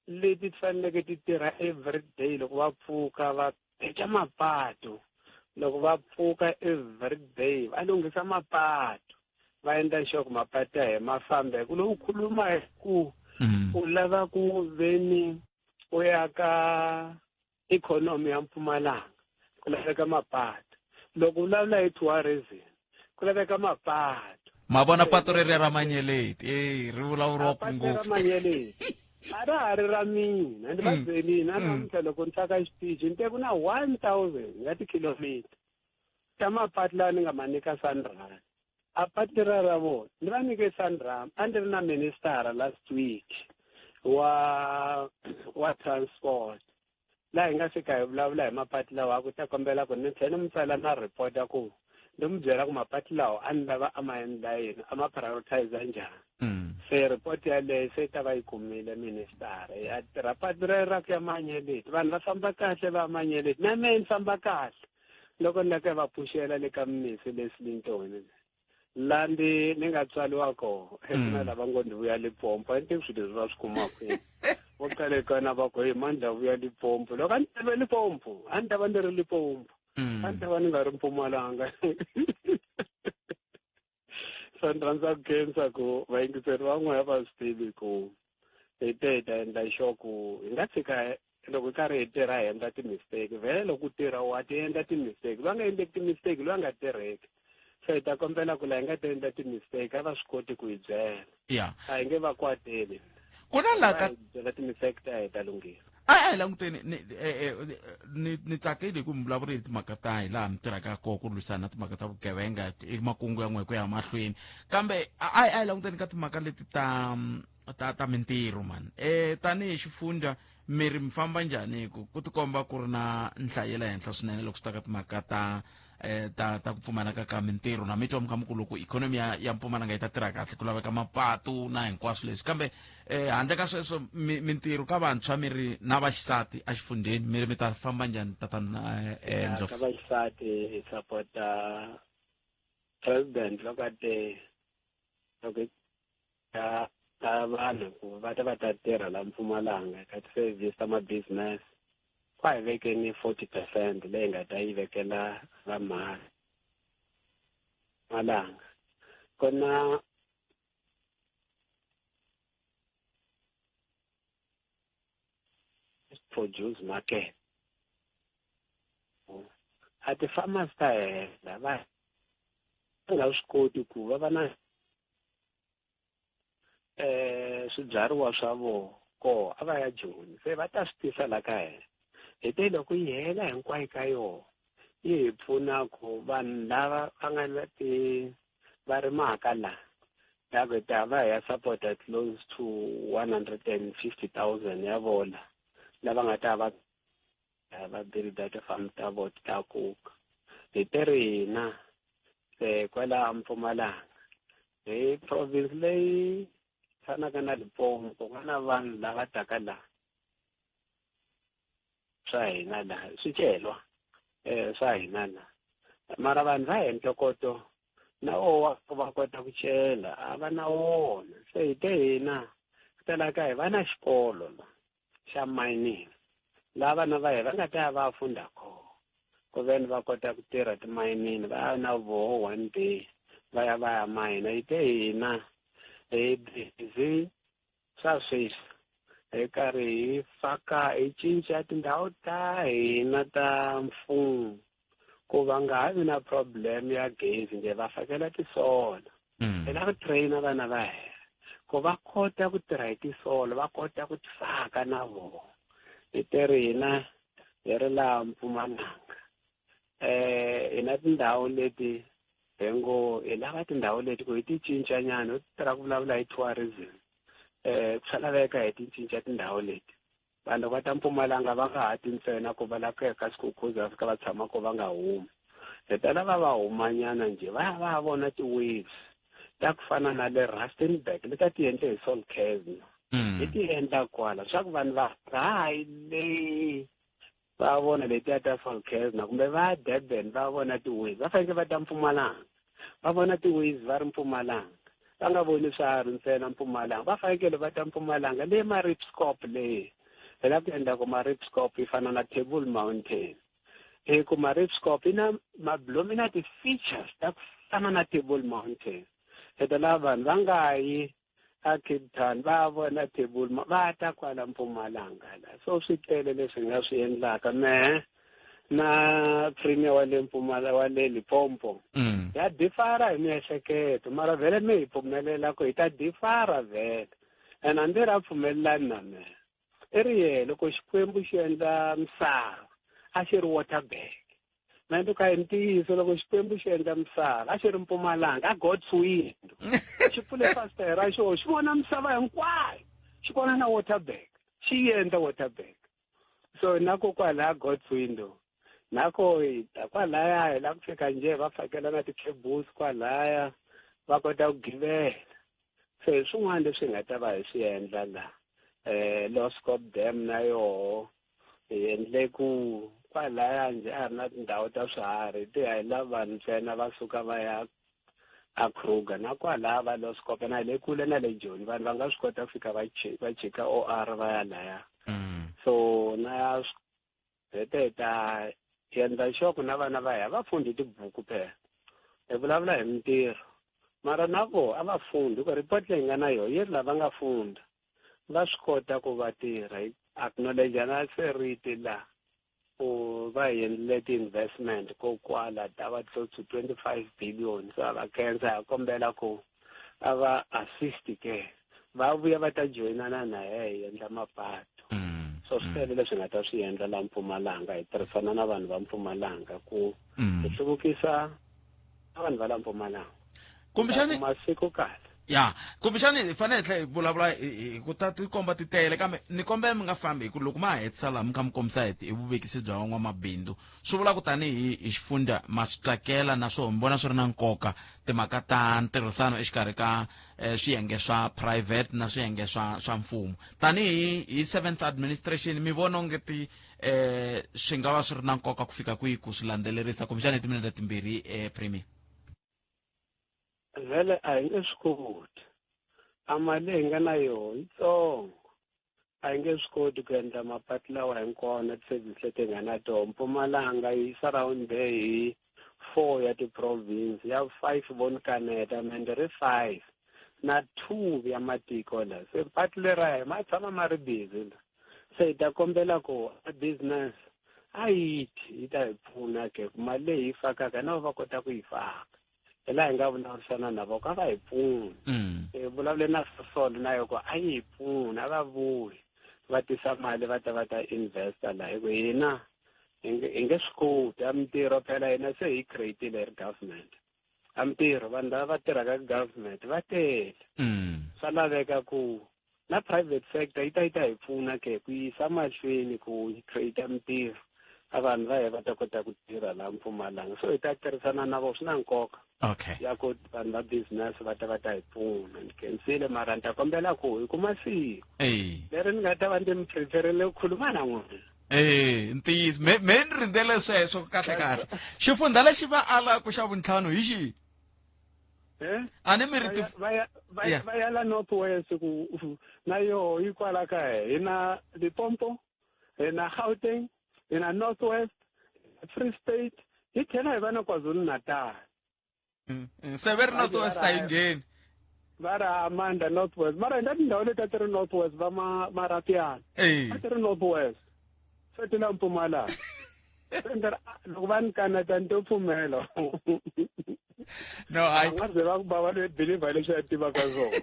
leti ti faneleke ti tirha every day. Loko va pfuka va phecha mapatu, loko va pfuka every day va lunghisa mapatu, va endla sure ku mapatu ya hina ma famba. Hi ku loko u khuluma hi ku u lava ku veni u ya ka ikhonomi ya Mpumalanga, ku laveka mapatu. Loko u vulavula hi tourism, Ku laveka mapatu. Ma vona patu reriya ra Manyeleti, e ri vulavuriwa Patu ra ngopfu. Manyeleti a ra ha ri ra mina, ni va byelini na namuntlha loko ni faka xitichi ni te ku na 1000 ya tikhilomitha ta mapatu lawa ni nga ma nyika Sanral. A patu ra ra vona ni va nyike Sanral. A ni ri na minister last week wa transport, laha hi nga fika hi vulavula hi mapatu lawa, a ku ta kombela ku ni tlhela ni n'wi tsala na report ya ku ni n'wi byela ku mapatu lawa a ni lava a ma endla yini, a ma prioritize njhani. Se report yaleyo se yi ta va yi kumile minister ya tirha patu ra ra ku ya Manyeleti. Vanhu va famba kahle va Manyeleti, na mehe ni famba kahle loko ni la ku ya va pfuxela le ka Mnisi le Silintoni la ndi ni nga tswariwa kona. Ku na lava ngo ni vuya Limpopo, a ni tivi swilo leswi va swi kuma kwini. Vo kale kana va ku hey mandla vuya Limpopo, loko a ni tave Limpopo a ni ta va ni ri Limpopo, a ni ta va ni nga ri Mpumalanga. So ni rhandza ku khensa ku vayingiseri van'wana va swi tivi ku hi te hi ta endla sure ku hi nga tshika loko hi karhi hi tirha hi endla ti-mistake. Vhele loko u tirha wa ti endla ti-mistake, va nga endleki ti-mistake loyi a nga tirheki. So hi ta kombela ku laha hi nga ta endla ti-mistake a va swi koti ku hi byela. A hi nge va kwateli. Ku na laha ka Va hi byela ti-mistake ta hi ta lunghisa. A hi languteni ni tsakile hi ku mi vulavuri hi timhaka ta hi laha mi tirhaka kona ku lwisana na timhaka ta vugevenga i makungu ya n'we ku ya mahlweni, kambe a hi languteni ka timhaka leti ta mintirho man. Tanihi xifundza mi ri mi famba njhani ku tikomba ku ri na nhlayo ya le henhla swinene loko swi ta ka timhaka ta ku pfumaleka ka mintirho, na mi twa mi kha mi ku loko ikhonomi ya Mpumalanga yi ta tirha kahle ku laveka mapatu na hinkwaswo leswi, kambe handle ka sweswo mintirho ka vantshwa mi ri na vaxisati exifundzheni mi ri mi ta famba njhani tatana Ndlovu? Ka vaxisati hi sapota president loko a te loko ta vanhu ku va ta va ta tirha la Mpumalanga ka ti-service ta ma-business, kwa hi vekeni 40% leyi nga ta yi vekela va Mpumalanga. Kona produce market a ti-farmers ta hela va nga swi koti ku va va na swibyariwa swa vona ko a va ya Joni, se va ta swi tisa la ka hina. Hi te loko yi hela hinkwayo ka yona yi hi pfuna ku vanhu lava va nga na ti va rimaka la ya ku ta va hi ya support-a close to 150,000 ya vona lava nga ta va va build-a ti-farm ta vona ti tlakuka. Hi te ri hina se kwala Mpumalanga hi province leyi fanaka na Limpopo ku na vanhu lava taka la swa hina la swicelwa swa hina la, mara vanhu va hi ntokoto na woho wa va kota ku cela a va na wona. Se hi te hina ku tala ka hi va na xikolo la xa mining laha vana va hina va nga ta ya va funda kona ku veni va kota ku tirha timayinini, va ya na voho one day va ya va ya mayina. Hi te hina hi busy swa sweswi hi karhi hi faka hi cinca tindhawu ta hina ta mfumo ku va nga ha vi na problem ya gezi, nge va fakela tisola. Hi lava ku train-a vana va hina ku va kota ku tirha hi tisola, va kota ku ti faka na vona. Hi te ri hina hi ri laha Mpumalanga hi na tindhawu leti hi ngo hi lava tindhawu leti ku hi ti cincanyana, ho tirha ku vulavula hi tourism. Swa laveka hi ti cinca tindhawu leti. Vanhu va ta Mpumalanga va nga ha ti ntsena ku va lava ku ya ka Skukuza va fika va tshama ko va nga humi. Hi ta lava va humanyana njhe va ya va ya vona ti-waves ta ku fana na le Rustenburg leti a ti endle hi Sol Kazna. Hi ti endla kwala swa ku vanhu va hayi leyi va vona letiya ta Sol Kazna kumbe va ya Durban va vona ti-waves, va fanekele va ta Mpumalanga va vona ti-waves va ri Mpumalanga, va nga voni swiharhi ntsena Mpumalanga, va fanekele va ta Mpumalanga leyi Mariepskop leyi hi lava ku endla ku Mariepskop yi fana na Table Mountain. Hi ku Mariepskop yi na mabilomu, yi na ti-features ta ku fana na Table Mountain. Hi ta lava vanhu va nga yi a Cape Town va vona Table va ta kwala Mpumalanga la. So swi tele leswi hi nga swi endlaka mehe Na premier wa le Mpumalanga wa le Limpopo. Ya differ hi miehleketo mara vhele mi hi pfumelela ku hi ta differ vhele. And a ndzi ra pfumelelani na mina. I ri ye loko Xikwembu xi endla misava a xi ri water bag. Na ndzi ka hi ntiyiso loko Xikwembu xi endla misava a xi ri Mpumalanga a God's window. Xi pfule fasitere ra xona xi vona misava hinkwayo xi vona na water bag xi endla water bag. So na ko kwalaya God's window nako hi ta kwalaya hi la ku fika njhe va fakela na ti-cables kwalaya va kota ku givela. So hi swin'wana leswi hi nga ta va hi swi endla la Loskop Dam na yoho hi endle ku kwalaya njhe a ri na tindhawu ta swiharhi ti a hi lava vanhu ntsena va suka va ya a Kruger na kwalaya va Loskop na le kule na le Joni vanhu va nga swi kota ku fika va chika OR va ya laya. So na hete ta endla xoko na vana va ya va fundi tibuku phela hi vulavula hi mintirho mara na vo a va fundi ku report leyi nga na yona yi ri lava nga funda va swi kota ku va tirha hi acknowledge na seriti la ku va hi endlile ti-investment ko kwala ta va close to 25 billion so a va khensa ha kombela ku a va assist ke va vuya va ta joyinana na hehe hi endla mapatu. So swi tele leswi nga ta swi endla la Mpumalanga hi tirhisana na vanhu va Mpumalanga ku hi hluvukisa vanhu va la Mpumalanga. Kumbexani masiku kahle. Ya, kumbexani hi fanele hi tlhela hi vulavula hi ku ta tikomba ti tele kambe ni kombela mi nga fambi hi ku loko ma hetisa laha mi kha mi kombisa hi vuvekisi bya van'wamabindzu swi vula ku tanihi hi xifundza ma swi tsakela naswona mi vona swi ri na nkoka timhaka ta ntirhisano exikarhi ka swiyenge swa private na swiyenge swa mfumo tanihi hi seventh administration mi vona onge ti swi nga va swi ri na nkoka ku fika kwihi ku swi landzelerisa kumbexana hi timinete timbirhi premier? Vhele a hi nge swi koti a mali leyi hi nga na yona yitsongo a hi nge swi koti ku endla mapatu lawa hinkwawo na ti-service leti hi nga na tona. Mpumalanga yi surround-e hi 4 ya ti-province ya 5 vo ni kaneta mende ri 5 na 2 ya matiko la se patu lera hi ma tshama ma ri busy la se hi ta kombela ku a business a yi ti yi ta hi pfuna ke ku mali leyi hi fakaka na va kota ku yi faka hi laha hi nga vulavurisana na vona a va hi pfuni. Hi vulavule na Sasol na yo ku a yi hi pfuni a va vuyi va tisa mali va ta va ta investa laha hi ku hina hi nge swi koti a mintirho phela hina se hi create-ile hi ri government a mintirho vanhu lava va tirhaka ka government va tele. Swa laveka ku na private sector yi ta yi ta hi pfuna ke ku yisa mahlweni ku yi create mintirho a vanhu va ye va ta kota ku tirha laha Mpumalanga so hi ta tirhisana na vona swi na nkoka ya ku vanhu va business va ta va ta hi pfuna. Ni khensile mara ni ta kombela ku hi kuma siku leri ni nga ta va ndzi mi preferile ku khuluma na n'wina. Ntiyiso me ni rindzele sweswo kahle kahle. Xifundza lexi va alaku xa vuntlhanu hi xihi? A ni mi ri va ya la North West ku na yoho yi kwala ka hi na Limpopo hi na Gauteng hi na North West Free State hi tlhela hi va na KwaZulu-Natal. Se ve ri North West a yi ngheni va ri Amanda North West mara hi na tindhawu leti a ti ri North West va Marapyane a ti ri North West se ti la Mpumalanga. Loko va ni kaneta ni to pfumela. No, I nga ze va ku bava le believer leswi a tivaka swona.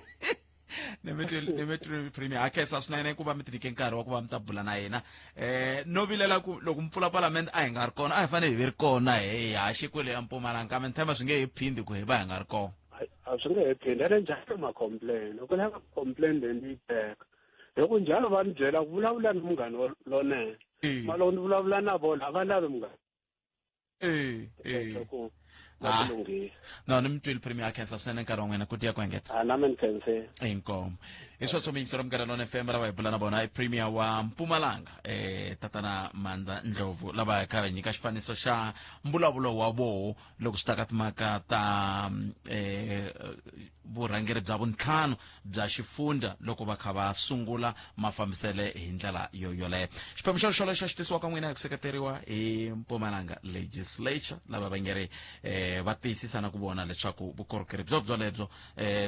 Ni mi twile premier ha khensa swinene ku va mi tinyike nkarhi wa ku va mi ta bula na yena. No vilela ku loko mi pfula palamende a hi nga ri kona a hi fanele hi ve ri kona hi haxe kwele ya Mpumalanga kambe ni tshemba swi nge he phindi ku hi va hi nga ri kona. A swi nge he phindi ene njhani ma complain loko lava ku complain leyi ni yi teka hi ku njhani va ni byela ku vulavula ni munghana lonene ma loko ni vulavula na vona a va lavi munghana. No ni mi twile premier ha khensa swinene nkarhi wa n'wina ku tiya ku engeta. Na mi ni khensile. Inkomu hi sweswo miyingiselo Munghana Lonene FM lava hi bula na vona i premier wa Mpumalanga tatana Mandla Ndlovu lava hi kha hi nyika xifaniso xa mbulavulo wa voho loko swi ta ka timhaka ta vurhangeri bya vuntlhanu bya xifundza loko va kha va sungula mafambisele hi ndlela yo yoleyo. Xiphemu xo xolexo xi tisiwa ka n'wina hi ku seketeriwa hi Mpumalanga Legislature lava va nge ri Va tiyisisa na ku vona leswaku vukorhokeri byo byolebyo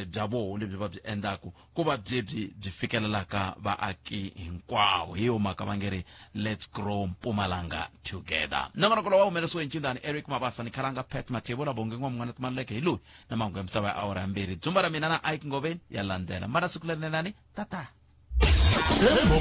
bya voho lebyi va byi endlaku ku va byebyi byi fikelelaka vaaki hinkwavo. Hi yo mhaka va nge ri let's grow Mpumalanga together. Nongonoko lowu wa humelerisiwe hi Ncindani Eric Mabasa ni Khalanga Pat Mathebula Bongi N'wamun'wana Timaluleke hi loyi na mahungu ya misava ya awara ya mbirhi. Dzumba ra mina na Ike Ngoveni ya landzela. Mbana siku lerinenani tata.